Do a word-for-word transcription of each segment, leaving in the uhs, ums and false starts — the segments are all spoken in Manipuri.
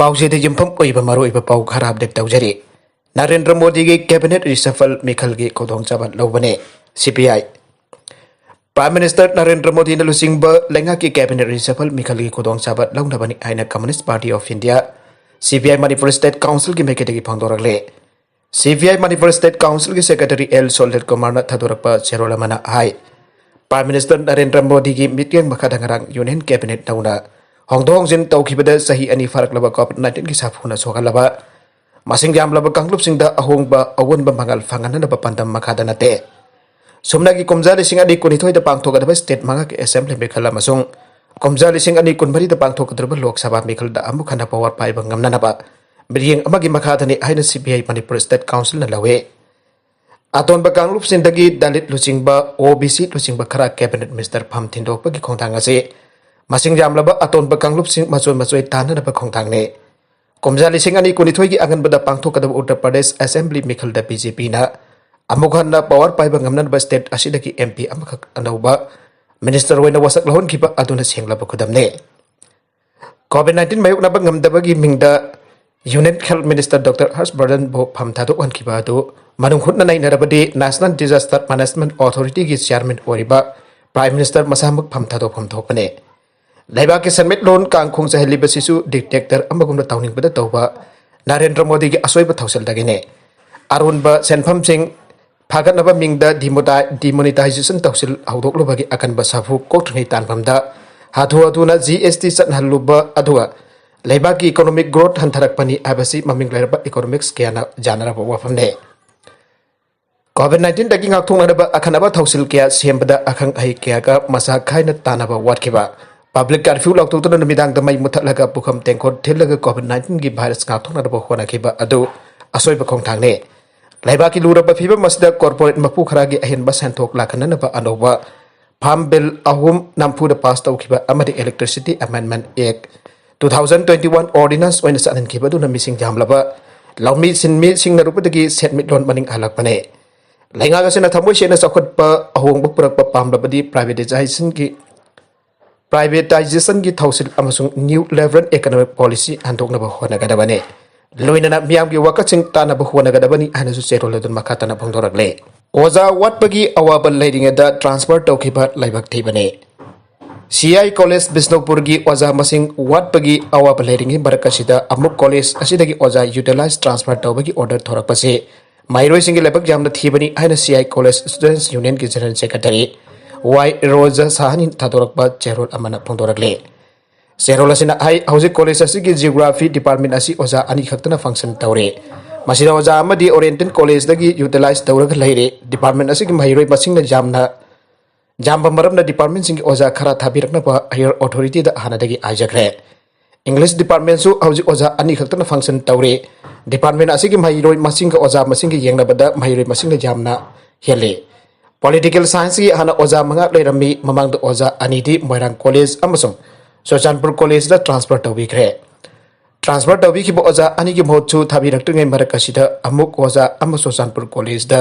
ꯄꯥꯎꯆꯦꯗ ꯌꯨꯝꯐꯝ ꯑꯣꯏꯕ ꯃꯔꯨꯑꯣꯏꯕ ꯄꯥꯎ ꯈꯔ ꯑꯞꯗꯦꯠ ꯇꯧꯖꯔꯤ꯫ ꯅꯔꯦꯟꯗ꯭ꯔ ꯃꯣꯗꯤꯒꯤ ꯀꯦꯕꯤꯅꯦꯠ ꯔꯤꯁꯐꯜ ꯃꯤꯈꯜꯒꯤ ꯈꯨꯗꯣꯡꯆꯥꯕ ꯂꯧꯕꯅꯦ, ꯁꯤ P I. Prime minister Narendra ꯃꯣꯗꯤꯅ ꯂꯨꯆꯤꯡꯕ ꯂꯩꯉꯥꯛꯀꯤ ꯀꯦꯕꯤꯅꯦꯠ ꯔꯤꯁꯐꯜ ꯃꯤꯈꯜꯒꯤ ꯈꯨꯗꯣꯡꯆꯥꯕ ꯂꯧꯅꯕꯅꯤ ꯍꯥꯏꯅ ꯀꯝꯌꯨꯅꯤꯁ ꯄꯥꯔꯇꯤ ꯑꯣꯐ ꯏꯟꯗꯤꯌꯥ, ꯁꯤ ꯄꯤ ꯑꯥꯏ, ꯃꯅꯤꯄꯨꯔ ꯁ꯭ꯇꯦꯠ ꯀꯥꯎꯟꯁꯤꯜꯒꯤ ꯃꯥꯏꯀꯩꯗꯒꯤ ꯐꯣꯡꯗꯣꯔꯛꯂꯦ꯫ ꯁꯤ ꯄꯤ ꯑꯥꯏ ꯃꯅꯤꯄꯨꯔ ꯁ꯭ꯇꯦꯠ ꯀꯥꯎꯟꯁꯤꯜꯒꯤ ꯁꯦꯀ꯭ꯔꯦꯇꯔꯤ ꯑꯦꯜ ꯁꯣꯂꯤꯠ ꯀꯨꯃꯥꯔꯅ ꯊꯥꯗꯣꯔꯛꯄ ꯆꯦꯔꯣꯜ ꯑꯃꯅ ꯍꯥꯏ, ꯄ꯭ꯔꯥꯏꯝ ꯃꯤꯅꯤꯁꯇꯔ ꯅꯔꯦꯟꯗ꯭ꯔ ꯃꯣꯗꯤꯒꯤ ꯃꯤꯠꯌꯦꯡ ꯃꯈꯥꯗ ꯉꯔꯥꯡ ꯌꯨꯅꯤꯌꯟ ꯀꯦꯕꯤꯅꯦꯠ ꯅꯧꯅ ꯍꯣꯡꯗꯣꯛ ꯍꯣꯡꯖꯤꯟ ꯇꯧꯈꯤꯕꯗ ꯆꯍꯤ ꯑꯅꯤ ꯐꯥꯔꯛꯂꯕ ꯀꯣꯚꯤꯗ ꯅꯥꯏꯟꯇꯤꯟꯒꯤ ꯁꯥꯐꯨꯅ ꯁꯣꯛꯍꯜꯂꯕ ꯃꯁꯤꯡ ꯌꯥꯝꯂꯕ ꯀꯥꯡꯂꯨꯞꯁꯤꯡꯗ ꯑꯍꯣꯡꯕ ꯑꯑꯣꯟꯕ ꯃꯉꯥꯜ ꯐꯪꯍꯟꯅꯕ ꯄꯥꯟꯗꯝ ꯃꯈꯥꯗ ꯅꯠꯇꯦ꯫ ꯁꯨꯞꯅꯒꯤ ꯀꯨꯝꯖꯥ ꯂꯤꯁꯤꯡ ꯑꯅꯤ ꯀꯨꯟꯅꯤꯊꯣꯏꯗ ꯄꯥꯡꯊꯣꯛꯀꯗꯕ ꯁ꯭ꯇꯦꯠ ꯃꯉꯥꯒꯤ ꯑꯦꯁꯦꯝꯕ꯭ꯂꯤ ꯃꯤꯈꯜ ꯑꯃꯁꯨꯡ ꯀꯨꯝꯖꯥ ꯂꯤꯁꯤꯡ ꯑꯅꯤ ꯀꯨꯟꯃꯔꯤꯗ ꯄꯥꯡꯊꯣꯛꯀꯗꯧꯔꯤꯕ ꯂꯣꯛ ꯁꯚꯥ ꯃꯤꯈꯜꯗ ꯑꯃꯨꯛ ꯍꯟꯅ ꯄꯋꯥꯔ ꯄꯥꯏꯕ ꯉꯝꯅꯅꯕ ꯃꯤꯠꯌꯦꯡ ꯑꯃꯒꯤ ꯃꯈꯥꯗꯅꯤ ꯍꯥꯏꯅ ꯁꯤ ꯄꯤ ꯑꯥꯏ ꯃꯅꯤꯄꯨꯔ ꯁ꯭ꯇꯦꯠ ꯀꯥꯎꯟꯁꯤꯜꯅ ꯂꯧꯏ꯫ ꯑꯇꯣꯟꯕ ꯀꯥꯡꯂꯨꯞꯁꯤꯡꯗꯒꯤ ꯗꯂꯤꯠ ꯂꯨꯆꯤꯡꯕ, ꯑꯣ ꯕꯤ ꯁꯤ ꯂꯨꯆꯤꯡꯕ ꯈꯔ ꯀꯦꯕꯤꯅꯦꯠ ꯃꯤꯅꯤꯁꯇꯔ ꯐꯝ ꯊꯤꯟꯗꯣꯛꯄꯒꯤ ꯈꯣꯡꯊꯥꯡ ꯑꯁꯤ ꯃꯁꯤꯡ ꯌꯥꯝꯂꯕ ꯑꯇꯣꯟꯕ ꯀꯥꯡꯂꯨꯞꯁꯤꯡ ꯃꯆꯣꯏ ꯃꯆꯣꯏ ꯇꯥꯟꯅꯅꯕ ꯈꯣꯡꯊꯥꯡꯅꯤ꯫ ꯀꯨꯝꯖꯥ ꯂꯤꯁꯤꯡ ꯑꯅꯤ ꯀꯨꯟꯅꯤꯊꯣꯏꯒꯤ ꯑꯉꯟꯕꯗ ꯄꯥꯡꯊꯣꯛꯀꯗꯕ ꯎꯠꯇꯔ ꯄ꯭ꯔꯗꯦꯁ ꯑꯦꯁꯦꯝꯕ꯭ꯂꯤ ꯃꯤꯈꯜꯗ ꯕꯤ ꯖꯦ ꯄꯤꯅ ꯑꯃꯨꯛ ꯍꯟꯅ ꯄꯋꯥꯔ ꯄꯥꯏꯕ ꯉꯝꯅꯅꯕ ꯁ꯭ꯇꯦꯠ ꯑꯁꯤꯗꯒꯤ ꯑꯦꯝ ꯄꯤ ꯑꯃꯈꯛ ꯑꯅꯧꯕ ꯃꯤꯅꯤꯁꯇꯔ ꯑꯣꯏꯅ ꯋꯥꯁꯛ ꯂꯧꯍꯟꯈꯤꯕ ꯑꯗꯨꯅ ꯁꯦꯡꯂꯕ ꯈꯨꯗꯝꯅꯤ꯫ ꯀꯣꯚꯤꯗ ꯅꯥꯏꯟꯇꯤꯟ ꯃꯥꯌꯣꯛꯅꯕ ꯉꯝꯗꯕꯒꯤ ꯃꯤꯡꯗ ꯌꯨꯅꯤꯌꯟ ꯍꯦꯜꯊ ꯃꯤꯅꯤꯁꯇꯔ ꯗꯣꯛꯇꯔ ꯍꯔꯁ ꯕꯔꯙꯟꯕꯨ ꯐꯝ ꯊꯥꯗꯣꯛꯍꯟꯈꯤꯕ ꯑꯗꯨ ꯃꯅꯨꯡ ꯍꯨꯠꯅ ꯅꯩꯅꯔꯕꯗꯤ ꯅꯦꯁꯅꯦꯜ ꯗꯤꯖꯥꯁꯇꯔ ꯃꯦꯅꯦꯖꯃꯦꯟꯠ ꯑꯣꯊꯣꯔꯤꯇꯤꯒꯤ ꯆꯤꯌꯥꯔꯃꯦꯟ ꯑꯣꯏꯔꯤꯕ ꯄ꯭ꯔꯥꯏꯝ ꯃꯤꯅꯤꯁꯇꯔ ꯃꯁꯥꯃꯛ ꯐꯝ ꯊꯥꯗꯣꯛꯐꯝ ꯊꯣꯛꯄꯅꯤ꯫ ꯂꯩꯕꯥꯛꯀꯤ ꯁꯦꯟꯃꯤꯠꯂꯣꯟ ꯀꯥꯡꯈꯣꯡ ꯆꯥꯏꯍꯜꯂꯤꯕꯁꯤꯁꯨ ꯗꯤꯛꯇꯦꯛꯇꯔ ꯑꯃꯒꯨꯝꯅ ꯇꯧꯅꯤꯡꯕꯗ ꯇꯧꯕ ꯅꯔꯦꯟꯗ꯭ꯔ ꯃꯣꯗꯤꯒꯤ ꯑꯁꯣꯏꯕ ꯊꯧꯁꯤꯜꯗꯒꯤꯅꯤ꯫ ꯑꯔꯣꯟꯕ ꯁꯦꯟꯐꯝꯁꯤꯡ ꯐꯥꯒꯠꯅꯕ ꯃꯤꯡꯗ ꯗꯤꯃꯣꯅꯤꯇꯥꯏ-, ꯗꯤꯃꯣꯅꯤꯇꯥꯏꯖꯦꯁꯟ ꯊꯧꯁꯤꯜ ꯍꯧꯗꯣꯛꯂꯨꯕꯒꯤ ꯑꯀꯟꯕ ꯁꯥꯐꯨ ꯀꯣꯛꯇ꯭ꯔꯤꯉꯩ ꯇꯥꯟꯐꯝꯗ ꯍꯥꯊꯨ ꯍꯥꯊꯨꯅ ꯖꯤ ꯑꯦꯁ ꯇꯤ ꯆꯠꯍꯜꯂꯨꯕ ꯑꯗꯨꯒ ꯂꯩꯕꯥꯛꯀꯤ ꯏꯀꯣꯅꯣꯃꯤꯛ ꯒ꯭ꯔꯣꯊ ꯍꯟꯊꯔꯛꯄꯅꯤ ꯍꯥꯏꯕꯁꯤ ꯃꯃꯤꯡ ꯂꯩꯔꯕ ꯏꯀꯣꯅꯣꯃꯤꯛꯁ ꯀꯌꯥꯅ ꯌꯥꯅꯔꯕ ꯋꯥꯐꯝꯅꯤ꯫ ꯀꯣꯚꯤꯗ ꯅꯥꯏꯟꯇꯤꯟꯗꯒꯤ ꯉꯥꯛꯊꯣꯛꯅꯅꯕ ꯑꯈꯟꯅꯕ ꯊꯧꯁꯤꯜ ꯀꯌꯥ ꯁꯦꯝꯕꯗ ꯑꯈꯪ ꯑꯍꯩ ꯀꯌꯥꯒ ꯃꯁꯥ ꯈꯥꯏꯅ ꯇꯥꯟꯅꯕ ꯋꯥꯠꯈꯤꯕ, ꯄꯕ꯭ꯂꯤꯛ ꯀꯔꯐ꯭ꯌꯨ ꯂꯥꯎꯊꯣꯛꯇꯨꯅ ꯅꯨꯃꯤꯗꯥꯡꯗ ꯃꯩ ꯃꯨꯊꯠꯂꯒ ꯄꯨꯈꯝ ꯇꯦꯡꯀꯣꯠ ꯊꯤꯜꯂꯒ ꯀꯣꯚꯤꯗ ꯅꯥꯏꯟꯇꯤꯟꯒꯤ ꯚꯥꯏꯔꯁ ꯉꯥꯛꯊꯣꯛꯅꯅꯕ ꯍꯣꯠꯅꯈꯤꯕ ꯑꯗꯨ ꯑꯁꯣꯏꯕ ꯈꯣꯡꯊꯥꯡꯅꯤ꯫ ꯂꯩꯕꯥꯛꯀꯤ ꯂꯨꯔꯕ ꯐꯤꯕꯝ ꯑꯁꯤꯗ ꯀꯣꯔꯄꯣꯔꯦꯠ ꯃꯄꯨ ꯈꯔꯒꯤ ꯑꯍꯦꯟꯕ ꯁꯦꯟꯊꯣꯛ ꯂꯥꯛꯍꯟꯅꯅꯕ ꯑꯅꯧꯕ ꯐꯥꯔꯝ ꯕꯤꯜ ꯑꯍꯨꯝ ꯅꯝꯐꯨꯗ ꯄꯥꯁ ꯇꯧꯈꯤꯕ ꯑꯃꯗꯤ Electricity Amendment Act two thousand twenty one ordinance ꯑꯣꯏꯅ ꯆꯠꯍꯟꯈꯤꯕ ꯑꯗꯨꯅ ꯃꯤꯁꯤꯡ ꯌꯥꯝꯂꯕ ꯂꯧꯃꯤ ꯁꯤꯟꯃꯤ ꯁꯤꯡꯅꯔꯨꯕꯗꯒꯤ ꯁꯦꯟꯃꯤꯠꯂꯣꯟ ꯃꯅꯤꯡ ꯍꯜꯂꯛꯄꯅꯤ꯫ ꯂꯩꯉꯥꯛ ꯑꯁꯤꯅ ꯊꯃꯣꯏ ꯁꯦꯡꯅ ꯆꯥꯎꯈꯠꯄ ꯑꯍꯣꯡꯕ ꯄꯨꯔꯛꯄ ꯄꯥꯝꯂꯕꯗꯤ privatisation ꯒꯤ, ꯄ꯭ꯔꯥꯏꯚꯦꯇꯥꯏꯖꯦꯁꯟꯒꯤ ꯊꯧꯁꯤꯜ ꯑꯃꯁꯨꯡ ꯅ꯭ꯌꯨ ꯂꯤꯕꯔꯦꯜ ꯏꯀꯣꯅꯣꯃꯤꯛ ꯄꯣꯂꯤꯁꯤ ꯍꯟꯗꯣꯛꯅꯕ ꯍꯣꯠꯅꯒꯗꯕꯅꯤ꯫ ꯂꯣꯏꯅꯅ ꯃꯤꯌꯥꯝꯒꯤ ꯋꯥꯀꯠꯁꯤꯡ ꯇꯥꯅꯕ ꯍꯣꯠꯅꯒꯗꯕꯅꯤ ꯍꯥꯏꯅꯁꯨ ꯆꯦꯔꯣꯜ ꯑꯗꯨꯅ ꯃꯈꯥ ꯇꯥꯅ ꯐꯣꯡꯗꯣꯔꯛꯂꯦ꯫ ꯑꯣꯖꯥ ꯋꯥꯠꯄꯒꯤ ꯑꯋꯥꯕ ꯂꯩꯔꯤꯉꯩꯗ ꯇ꯭ꯔꯥꯟꯁꯐꯔ ꯇꯧꯈꯤꯕ ꯂꯥꯏꯕꯛ ꯊꯤꯕꯅꯤ꯫ ꯁꯤ ꯑꯥꯏ ꯀꯣꯂꯦꯖ ꯕꯤꯁꯅꯨꯄꯨꯔꯒꯤ ꯑꯣꯖꯥ ꯃꯁꯤꯡ ꯋꯥꯠꯄꯒꯤ ꯑꯋꯥꯕ ꯂꯩꯔꯤꯉꯩ ꯃꯔꯛ ꯑꯁꯤꯗ ꯑꯃꯨꯛ ꯀꯣꯂꯦꯖ ꯑꯁꯤꯗꯒꯤ ꯑꯣꯖꯥ ꯌꯨꯇꯤꯂꯥꯏꯖ ꯇ꯭ꯔꯥꯟꯁꯐꯔ ꯇꯧꯕꯒꯤ ꯑꯣꯔꯗꯔ ꯊꯣꯔꯛꯄꯁꯤ ꯃꯍꯩꯔꯣꯏꯁꯤꯡꯒꯤ ꯂꯥꯏꯕꯛ ꯌꯥꯝꯅ ꯊꯤꯕꯅꯤ ꯍꯥꯏꯅ ꯁꯤ ꯑꯥꯏ ꯀꯣꯂꯦꯖ ꯁ꯭ꯇꯨꯗꯦꯟꯠꯁ ꯌꯨꯅꯤꯌꯟꯒꯤ ꯖꯦꯅꯔꯦꯜ ꯁꯦꯀ꯭ꯔꯦꯇꯔꯤ ꯋꯥꯏ ꯔꯣꯖꯥ ꯁꯥꯍꯅꯤꯅ ꯊꯥꯗꯣꯔꯛꯄ ꯆꯦꯔꯣꯜ ꯑꯃꯅ ꯐꯣꯡꯗꯣꯔꯛꯂꯤ꯫ ꯆꯦꯔꯣꯜ ꯑꯁꯤꯅ ꯍꯥꯏ, ꯍꯧꯖꯤꯛ ꯀꯣꯂꯦꯖ ꯑꯁꯤꯒꯤ ꯖꯤꯑꯣꯒ꯭ꯔꯥꯐꯤ ꯗꯤꯄꯥꯔꯠꯃꯦꯟ ꯑꯁꯤ ꯑꯣꯖꯥ ꯑꯅꯤ ꯈꯛꯇꯅ ꯐꯪꯁꯟ ꯇꯧꯔꯤ꯫ ꯃꯁꯤꯗ ꯑꯣꯖꯥ ꯑꯃꯗꯤ ꯑꯣꯔꯤꯌꯦꯟꯇꯦꯜ ꯀꯣꯂꯦꯖꯇꯒꯤ ꯌꯨꯇꯤꯂꯥꯏꯖ ꯇꯧꯔꯒ ꯂꯩꯔꯦ꯫ ꯗꯤꯄꯥꯔꯠꯃꯦꯟ ꯑꯁꯤꯒꯤ ꯃꯍꯩꯔꯣꯏ ꯃꯁꯤꯡꯅ ꯌꯥꯝꯅ ꯌꯥꯝꯕ ꯃꯔꯝꯅ ꯗꯤꯄꯥꯔꯠꯃꯦꯟꯁꯤꯡꯒꯤ ꯑꯣꯖꯥ ꯈꯔ ꯊꯥꯕꯤꯔꯛꯅꯕ ꯍꯥꯌꯔ ꯑꯣꯊꯣꯔꯤꯇꯤꯗ ꯍꯥꯟꯅꯗꯒꯤ ꯍꯥꯏꯖꯈ꯭ꯔꯦ꯫ ꯏꯪꯂꯤꯁ ꯗꯤꯄꯥꯔꯠꯃꯦꯟꯁꯨ ꯍꯧꯖꯤꯛ ꯑꯣꯖꯥ ꯑꯅꯤ ꯈꯛꯇꯅ ꯐꯪꯁꯟ ꯇꯧꯔꯤ꯫ ꯗꯤꯄꯥꯔꯠꯃꯦꯟ ꯑꯁꯤꯒꯤ ꯃꯍꯩꯔꯣꯏ ꯃꯁꯤꯡꯒ ꯑꯣꯖꯥ ꯃꯁꯤꯡꯒ ꯌꯦꯡꯅꯕꯗ ꯃꯍꯩꯔꯣꯏ ꯃꯁꯤꯡꯅ ꯌꯥꯝꯅ ꯍꯦꯜꯂꯤ꯫ ꯄꯣꯂꯤꯇꯤꯀꯦꯜ ꯁꯥꯏꯟꯁꯀꯤ ꯍꯥꯟꯅ ꯑꯣꯖꯥ ꯃꯉꯥ ꯂꯩꯔꯝꯃꯤ, ꯃꯃꯥꯡꯗ ꯑꯣꯖꯥ ꯑꯅꯤꯗꯤ ꯃꯣꯏꯔꯥꯡ ꯀꯣꯂꯦꯖ ꯑꯃꯁꯨꯡ ꯆꯨꯔꯆꯥꯟꯄꯨꯔ ꯀꯣꯂꯦꯖꯇ ꯇ꯭ꯔꯥꯟꯁꯐꯔ ꯇꯧꯕꯤꯈ꯭ꯔꯦ꯫ ꯇ꯭ꯔꯥꯟꯁꯐꯔ ꯇꯧꯕꯤꯈꯤꯕ ꯑꯣꯖꯥ ꯑꯅꯤꯒꯤ ꯃꯍꯨꯠꯁꯨ ꯊꯥꯕꯤꯔꯛꯇ꯭ꯔꯤꯉꯩ ꯃꯔꯛ ꯑꯁꯤꯗ ꯑꯃꯨꯛ ꯑꯣꯖꯥ ꯑꯃ ꯆꯨꯔꯆꯥꯟꯄꯨꯔ ꯀꯣꯂꯦꯖꯇ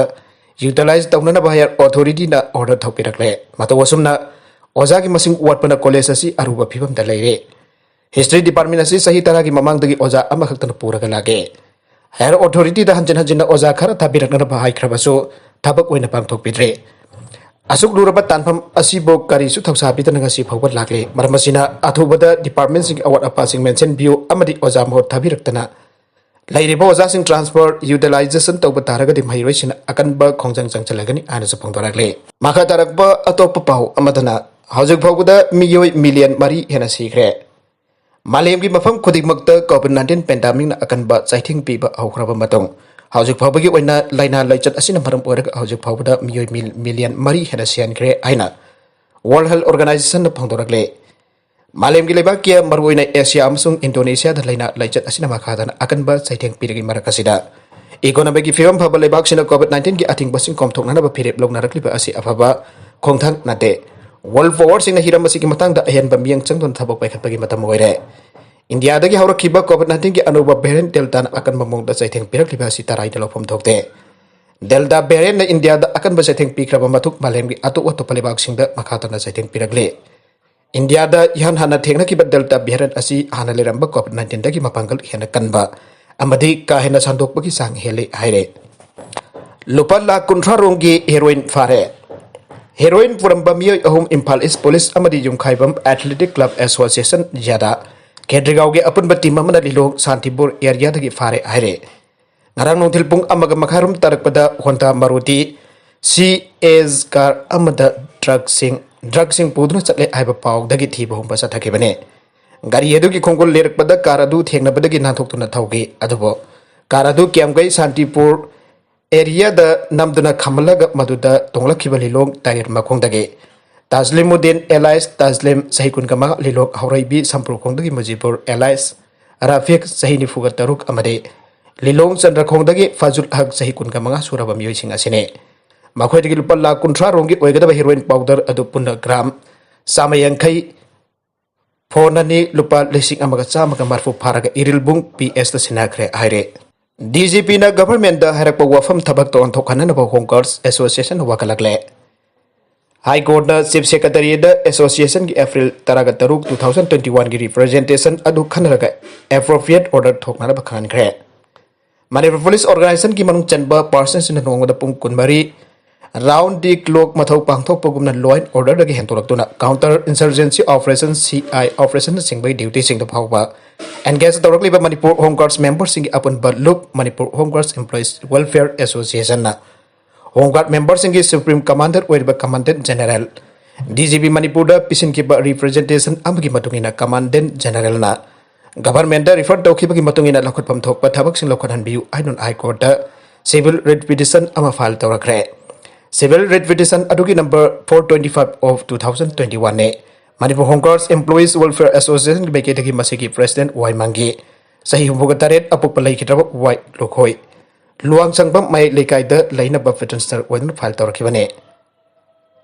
ꯌꯨꯇꯤꯂꯥꯏꯖ ꯇꯧꯅꯅꯕ ꯍꯥꯌꯔ ꯑꯣꯊꯣꯔꯤꯇꯤꯅ ꯑꯣꯔꯗꯔ ꯊꯣꯛꯄꯤꯔꯛꯂꯦ꯫ ꯃꯇꯧ ꯑꯁꯨꯝꯅ ꯑꯣꯖꯥꯒꯤ ꯃꯁꯤꯡ ꯋꯥꯠꯄꯅ ꯀꯣꯂꯦꯖ ꯑꯁꯤ ꯑꯔꯨꯕ ꯐꯤꯕꯝꯗ ꯂꯩꯔꯦ꯫ ꯍꯤꯁꯇ꯭ꯔꯤ ꯗꯤꯄꯥꯔꯠꯃꯦꯟ ꯑꯁꯤ ꯆꯍꯤ ꯇꯔꯥꯒꯤ ꯃꯃꯥꯡꯗꯒꯤ ꯑꯣꯖꯥ ꯑꯃꯈꯛꯇꯅ ꯄꯨꯔꯒ ꯂꯥꯛꯂꯦ꯫ ꯍꯥꯌꯔ ꯑꯣꯊꯣꯔꯤꯇꯤꯗ ꯍꯟꯖꯤꯟ ꯍꯟꯖꯤꯟꯅ ꯑꯣꯖꯥ ꯈꯔ ꯊꯥꯕꯤꯔꯛꯅꯕ ꯍꯥꯏꯈ꯭ꯔꯕꯁꯨ ꯊꯕꯛ ꯑꯣꯏꯅ ꯄꯥꯡꯊꯣꯛꯄꯤꯗ꯭ꯔꯦ꯫ ꯑꯁꯨꯛ ꯂꯨꯔꯕ ꯇꯥꯟꯐꯝ ꯑꯁꯤꯕꯨ ꯀꯔꯤꯁꯨ ꯊꯧꯁꯥꯕꯤꯗꯅ ꯉꯁꯤ ꯐꯥꯎꯕ ꯂꯥꯛꯂꯤ꯫ ꯃꯔꯝ ꯑꯁꯤꯅ ꯑꯊꯨꯕꯗ ꯗꯤꯄꯥꯔꯠꯃꯦꯟꯁꯤꯡꯒꯤ ꯑꯋꯥꯠ ꯑꯄꯥꯁꯤꯡ ꯃꯦꯟꯁꯤꯟꯕꯤꯌꯨ ꯑꯃꯗꯤ ꯑꯣꯖꯥ ꯃꯍꯨꯠ ꯊꯥꯕꯤꯔꯛꯇꯅ ꯂꯩꯔꯤꯕ ꯑꯣꯖꯥꯁꯤꯡ ꯇ꯭ꯔꯥꯟꯁꯐꯔ, ꯌꯨꯇꯤꯂꯥꯏꯖꯦꯁꯟ ꯇꯧꯕ ꯇꯥꯔꯒꯗꯤ ꯃꯍꯩꯔꯣꯏꯁꯤꯡꯅ ꯑꯀꯟꯕ ꯈꯣꯡꯖꯪ ꯆꯪꯁꯤꯜꯂꯒꯅꯤ ꯍꯥꯏꯅꯁꯨ ꯐꯣꯡꯗꯣꯔꯛꯂꯤ꯫ ꯃꯈꯥ ꯇꯥꯔꯛꯄ ꯑꯇꯣꯞꯄ ꯄꯥꯎ ꯑꯃꯗꯅ ꯍꯧꯖꯤꯛ ꯐꯥꯎꯕꯗ ꯃꯤꯑꯣꯏ ꯃꯤꯂꯤꯌꯟ ꯃꯔꯤ ꯍꯦꯟꯅ ꯁꯤꯈ꯭ꯔꯦ꯫ ꯃꯥꯂꯦꯝꯒꯤ ꯃꯐꯝ ꯈꯨꯗꯤꯡꯃꯛꯇ ꯀꯣꯚꯤꯗ ꯅꯥꯏꯟꯇꯤꯟ ꯄꯦꯟꯗꯥꯃꯤꯛꯅ ꯑꯀꯟꯕ ꯆꯩꯊꯦꯡ ꯄꯤꯕ ꯍꯧꯈ꯭ꯔꯕ ꯃꯇꯨꯡ, ꯍꯧꯖꯤꯛ ꯐꯥꯎꯕꯒꯤ ꯑꯣꯏꯅ ꯂꯥꯏꯅꯥ ꯂꯥꯏꯆꯠ ꯑꯁꯤꯅ ꯃꯔꯝ ꯑꯣꯏꯔꯒ ꯍꯧꯖꯤꯛ ꯐꯥꯎꯕꯗ ꯃꯤꯑꯣꯏ ꯃꯤꯜ-, ꯃꯤꯂꯤꯌꯟ ꯃꯔꯤ ꯍꯦꯟꯅ ꯁꯤꯍꯟꯈ꯭ꯔꯦ ꯍꯥꯏꯅ ꯋꯥꯔꯜꯗ ꯍꯦꯜꯊ ꯑꯣꯔꯒꯅꯥꯏꯖꯦꯁꯟꯅ ꯐꯣꯡꯗꯣꯔꯛꯂꯦ꯫ ꯃꯥꯂꯦꯝꯒꯤ ꯂꯩꯕꯥꯛ ꯀꯌꯥ, ꯃꯔꯨꯑꯣꯏꯅ ꯑꯦꯁꯤꯌꯥ ꯑꯃꯁꯨꯡ ꯏꯟꯗꯣꯅꯦꯁꯤꯌꯥꯗ ꯂꯥꯏꯅꯥ ꯂꯥꯏꯆꯠ ꯑꯁꯤꯅ ꯃꯈꯥ ꯇꯥꯅ ꯑꯀꯟꯕ ꯆꯩꯊꯦꯡ ꯄꯤꯔꯤꯉꯩ ꯃꯔꯛ ꯑꯁꯤꯗ, ꯏꯀꯣꯅꯣꯃꯤꯒꯤ ꯐꯤꯕꯝ ꯐꯕ ꯂꯩꯕꯥꯛꯁꯤꯡꯅ ꯀꯣꯚꯤꯗ ꯅꯥꯏꯟꯇꯤꯟꯒꯤ ꯑꯊꯤꯡꯕꯁꯤꯡ ꯀꯣꯝꯊꯣꯛꯅꯅꯕ ꯐꯤꯔꯦꯞ ꯂꯧꯅꯔꯛꯂꯤꯕ ꯑꯁꯤ ꯑꯐꯕ ꯈꯣꯡꯊꯥꯡ ꯅꯠꯇꯦ꯫ ꯋꯥꯔꯜꯗ ꯄꯥꯋꯔꯁꯤꯡꯅ ꯍꯤꯔꯝ ꯑꯁꯤꯒꯤ ꯃꯇꯥꯡꯗ ꯑꯍꯦꯟꯕ ꯃꯤꯠꯌꯦꯡ ꯆꯪꯗꯨꯅ ꯊꯕꯛ ꯄꯥꯏꯈꯠꯄꯒꯤ ꯃꯇꯝ ꯑꯣꯏꯔꯦ꯫ ꯏꯟꯗꯤꯌꯥꯗꯒꯤ ꯍꯧꯔꯛꯈꯤꯕ ꯀꯣꯚꯤꯗ ꯅꯥꯏꯟꯇꯤꯟꯒꯤ ꯑꯅꯧꯕ ꯚꯦꯔꯤꯌꯦꯟꯠ ꯗꯦꯜꯇꯥꯅ ꯑꯀꯟꯕ ꯃꯑꯣꯡꯗ ꯆꯩꯊꯦꯡ ꯄꯤꯔꯛꯂꯤꯕ ꯑꯁꯤ ꯇꯔꯥꯏꯗ ꯂꯧꯐꯝ ꯊꯣꯛꯇꯦ꯫ ꯗꯦꯜꯇꯥ ꯚꯦꯔꯤꯌꯦꯟꯠꯅ ꯏꯟꯗꯤꯌꯥꯗ ꯑꯀꯟꯕ ꯆꯩꯊꯦꯡ ꯄꯤꯈ꯭ꯔꯕ ꯃꯇꯨꯡ ꯃꯥꯂꯦꯝꯒꯤ ꯑꯇꯣꯞ ꯑꯇꯣꯞꯄ ꯂꯩꯕꯥꯛꯁꯤꯡꯗ ꯃꯈꯥ ꯇꯥꯅ ꯆꯩꯊꯦꯡ ꯄꯤꯔꯛꯂꯤ꯫ ꯏꯟꯗꯤꯌꯥꯗ ꯏꯍꯥꯟ ꯍꯥꯟꯅ ꯊꯦꯡꯅꯈꯤꯕ ꯗꯦꯜꯇꯥ ꯚꯦꯔꯤꯌꯟꯠ ꯑꯁꯤ ꯍꯥꯟꯅ ꯂꯩꯔꯝꯕ ꯀꯣꯚꯤꯗ ꯅꯥꯏꯟꯇꯤꯟꯗꯒꯤ ꯃꯄꯥꯡꯒꯜ ꯍꯦꯟꯅ ꯀꯟꯕ ꯑꯃꯗꯤ ꯀꯥ ꯍꯦꯟꯅ ꯁꯟꯗꯣꯛꯄꯒꯤ ꯆꯥꯡ ꯍꯦꯜꯂꯤ ꯍꯥꯏꯔꯦ꯫ ꯂꯨꯄꯥ ꯂꯥꯈ ꯀꯨꯟꯊ꯭ꯔꯥ ꯔꯣꯝꯒꯤ ꯍꯦꯔꯣꯏꯟ ꯐꯥꯔꯦ꯫ ꯍꯦꯔꯣꯏꯟ ꯄꯨꯔꯝꯕ ꯃꯤꯑꯣꯏ ꯑꯍꯨꯝ ꯏꯝꯐꯥꯜ ꯏꯁ ꯄꯨꯂꯤꯁ ꯑꯃꯗꯤ ꯌꯨꯝꯈꯥꯏꯕꯝ ꯑꯦꯊꯂꯦꯇꯤꯛ ꯀ꯭ꯂꯕ ꯑꯦꯁꯣꯁꯤꯌꯦꯁꯟ ꯌꯥꯗꯥ ꯈꯦꯇ꯭ꯔꯤꯒꯥꯎꯒꯤ ꯑꯄꯨꯟꯕ ꯇꯤꯝ ꯑꯃꯅ ꯂꯤꯂꯣꯡ ꯁꯥꯟꯇꯤꯄꯨꯔ ꯑꯦꯔꯤꯌꯥꯗꯒꯤ ꯐꯥꯔꯦ ꯍꯥꯏꯔꯦ꯫ ꯉꯔꯥꯡ ꯅꯨꯡꯊꯤꯜ ꯄꯨꯡ ꯑꯃꯒ ꯃꯈꯥꯏꯔꯣꯝ ꯇꯥꯔꯛꯄꯗ ꯍꯣꯟꯗꯥ ꯃꯔꯨꯇꯤ ꯁꯤ ꯑꯦꯁ ꯀꯥꯔ ꯑꯃꯗ ꯗ꯭ꯔꯒꯁꯤꯡ ꯗ꯭ꯔꯒꯁꯤꯡ ꯄꯨꯗꯨꯅ ꯆꯠꯂꯦ ꯍꯥꯏꯕ ꯄꯥꯎꯗꯒꯤ ꯊꯤꯕ ꯍꯨꯝꯕ ꯆꯠꯊꯈꯤꯕꯅꯤ꯫ ꯒꯥꯔꯤ ꯑꯗꯨꯒꯤ ꯈꯣꯡꯒꯨꯜ ꯂꯦꯔꯛꯄꯗ ꯀꯥꯔ ꯑꯗꯨ ꯊꯦꯡꯅꯕꯗꯒꯤ ꯅꯥꯟꯊꯣꯛꯇꯨꯅ ꯊꯧꯈꯤ꯫ ꯑꯗꯨꯕꯨ ꯀꯥꯔ ꯑꯗꯨ ꯀꯤꯌꯥꯝꯒꯩ ꯁꯥꯟꯇꯤꯄꯨꯔ ꯑꯦꯔꯤꯌꯥꯗ ꯅꯝꯗꯨꯅ ꯈꯝꯍꯜꯂꯒ ꯃꯗꯨꯗ ꯇꯣꯡꯂꯛꯈꯤꯕ ꯂꯤꯂꯣꯡ ꯇꯥꯏꯔꯦꯠ ꯃꯈꯣꯡꯗꯒꯤ ꯇꯥꯖꯂꯤꯃꯨꯗꯤꯟ ꯑꯦꯂꯥꯏꯁ ꯇꯥꯖꯂꯤꯝ ꯆꯍꯤ ꯀꯨꯟꯒ ꯃꯉꯥ, ꯂꯤꯂꯣꯡ ꯍꯧꯔꯩꯕꯤ ꯁꯝꯄ꯭ꯔꯨꯈꯣꯡꯗꯒꯤ ꯃꯨꯖꯤꯕꯨꯔ ꯑꯦꯂꯥꯏꯁ ꯔꯥꯐꯤꯛ ꯆꯍꯤ ꯅꯤꯐꯨꯒ ꯇꯔꯨꯛ ꯑꯃꯗꯤ ꯂꯤꯂꯣꯡ ꯆꯟꯗ꯭ꯔꯈꯣꯡꯗꯒꯤ ꯐꯖꯨꯜ ꯍꯛ ꯆꯍꯤ ꯀꯨꯟꯒ ꯃꯉꯥ ꯁꯨꯔꯕ ꯃꯤꯑꯣꯏꯁꯤꯡ ꯑꯁꯤꯅꯤ꯫ ꯃꯈꯣꯏꯗꯒꯤ ꯂꯨꯄꯥ ꯂꯥꯈ ꯀꯨꯟꯊ꯭ꯔꯥ ꯔꯣꯝꯒꯤ ꯑꯣꯏꯒꯗꯕ ꯍꯦꯔꯣꯏꯟ ꯄꯥꯎꯗꯔ ꯑꯗꯨ ꯄꯨꯟꯅ ꯒ꯭ꯔꯥꯝ ꯆꯥꯝꯃ ꯌꯥꯡꯈꯩ, ꯐꯣꯟ ꯑꯅꯤ ꯂꯨꯄꯥ ꯂꯤꯁꯤꯡ ꯑꯃꯒ ꯆꯥꯝꯃꯒ ꯃꯔꯤꯐꯨ ꯐꯥꯔꯒ ꯏꯔꯤꯜꯕꯨꯡ ꯄꯤ ꯑꯦꯁꯇ ꯁꯤꯟꯅꯈ꯭ꯔꯦ ꯍꯥꯏꯔꯦ꯫ ꯗꯤ ꯖꯤ ꯄꯤꯅ ꯒꯚꯔꯟꯃꯦꯟꯠꯗ ꯍꯥꯏꯔꯛꯄ ꯋꯥꯐꯝ ꯊꯕꯛ ꯇꯧꯔꯝ ꯊꯣꯛꯍꯟꯅꯅꯕ ꯍꯣꯝ ꯒꯥꯔꯗꯁ ꯑꯦꯁꯣꯁꯤꯌꯦꯁꯟ ꯋꯥꯀꯠꯂꯛꯂꯦ꯫ ꯍꯥꯏ ꯀꯣꯔꯠꯅ ꯆꯤꯐ ꯁꯦꯀ꯭ꯔꯦꯇꯔꯤꯗ ꯑꯦꯁꯣꯁꯤꯌꯦꯁꯟꯒꯤ ꯑꯦꯄ꯭ꯔꯤꯜ ꯇꯔꯥꯒ ꯇꯔꯨꯛ, ꯇꯨ ꯊꯥꯎꯖꯟ ꯇ꯭ꯋꯦꯟꯇꯤ ꯋꯥꯟꯒꯤ ꯔꯤꯄ꯭ꯔꯖꯦꯟꯇꯦꯁꯟ ꯑꯗꯨ ꯈꯟꯅꯔꯒ ꯑꯦꯄ꯭ꯔꯣꯄ꯭ꯔꯤꯌꯦꯠ ꯑꯣꯔꯗꯔ ꯊꯣꯛꯅꯅꯕ ꯈꯪꯍꯟꯈ꯭ꯔꯦ꯫ ꯃꯅꯤꯄꯨꯔ ꯄꯨꯂꯤꯁ ꯑꯣꯔꯒꯅꯥꯏꯖꯦꯁꯟꯒꯤ ꯃꯅꯨꯡ ꯆꯟꯕ ꯄꯥꯔꯁꯟꯁꯤꯡꯅ ꯅꯣꯡꯃꯗ ꯄꯨꯡ ꯀꯨꯟꯃꯔꯤ ꯔꯥꯎꯟ ꯗꯤ ꯀ꯭ꯂꯣꯛ ꯃꯊꯧ ꯄꯥꯡꯊꯣꯛꯄꯒꯨꯝꯅ ꯂꯣ ꯑꯦꯟ ꯑꯣꯔꯗꯔꯗꯒꯤ ꯍꯦꯟꯗꯣꯔꯛꯇꯨꯅ counter insurgency operation, C I ꯑꯣꯄꯔꯦꯁꯟꯅꯆꯤꯡꯕꯒꯤ ꯗ꯭ꯌꯨꯇꯤꯁꯤꯡꯗ ꯐꯥꯎꯕ ꯑꯦꯡꯒꯦꯖ ꯇꯧꯔꯛꯂꯤꯕ ꯃꯅꯤꯄꯨꯔ ꯍꯣꯝ ꯒꯥꯔꯗꯁ ꯃꯦꯝꯕꯔꯁꯤꯡꯒꯤ ꯑꯄꯨꯟꯕ ꯂꯨꯞ Manipur home guards employees welfare ꯑꯦꯁꯣꯁꯤꯌꯦꯁꯟꯅ ꯍꯣꯝ ꯒꯥꯔꯗ ꯃꯦꯝꯕꯔꯁꯤꯡꯒꯤ ꯁꯨꯄ꯭ꯔꯤꯝ ꯀꯃꯥꯟꯗꯔ ꯑꯣꯏꯔꯤꯕ ꯀꯃꯥꯟꯗꯦꯟꯠ ꯖꯦꯅꯔꯦꯜ, ꯗꯤ ꯖꯤ ꯄꯤ ꯃꯅꯤꯄꯨꯔꯗ ꯄꯤꯁꯤꯟꯈꯤꯕ ꯔꯤꯄ꯭ꯔꯖꯦꯟꯇꯦꯁꯟ ꯑꯃꯒꯤ ꯃꯇꯨꯡ ꯏꯟꯅ ꯀꯃꯥꯟꯗꯦꯟꯠ ꯖꯦꯅꯔꯦꯜꯅ ꯒꯚꯔꯟꯃꯦꯟꯠꯗ ꯔꯤꯐꯔ ꯇꯧꯈꯤꯕꯒꯤ ꯃꯇꯨꯡ ꯏꯟꯅ ꯂꯧꯈꯠꯐꯝ ꯊꯣꯛꯄ ꯊꯕꯛꯁꯤꯡ ꯂꯧꯈꯠꯍꯟꯕꯤꯌꯨ ꯍꯥꯏꯗꯨꯅ ꯍꯥꯏ ꯀꯣꯔꯠꯇ ꯁꯤꯚꯤꯜ ꯔꯤꯠ ꯄꯤꯇꯤꯁꯟ ꯑꯃ ꯐꯥꯏꯜ ꯇꯧꯔꯛꯈ꯭ꯔꯦ꯫ ꯁꯤꯚꯤꯜ ꯔꯤꯠ ꯄꯤꯇꯤꯁꯟ ꯑꯗꯨꯒꯤ number four twenty five of two thousand twenty ꯋꯥꯟꯅꯤ꯫ Manipur home guards employees welfare ꯑꯦꯁꯣꯁꯤꯌꯦꯁꯟꯒꯤ ꯃꯥꯏꯀꯩꯗꯒꯤ ꯃꯁꯤꯒꯤ ꯄ꯭ꯔꯦꯁꯤꯗꯦꯟꯠ ꯋꯥꯏ ꯃꯥꯡꯒꯤ ꯆꯍꯤ ꯍꯨꯝꯐꯨꯒ ꯇꯔꯦꯠ ꯑꯄꯣꯛꯄ ꯂꯩꯈꯤꯗ꯭ꯔꯕ ꯋꯥꯏ ꯂꯨꯈꯣꯏ ꯂꯨꯋꯥꯡꯁꯪꯕꯝ ꯃꯌꯥꯏ ꯂꯩꯀꯥꯏꯗ ꯂꯩꯅꯕ ꯄꯤꯇꯤꯁꯅꯔ ꯑꯣꯏꯗꯨꯅ ꯐꯥꯏꯜ ꯇꯧꯔꯛꯈꯤꯕꯅꯤ꯫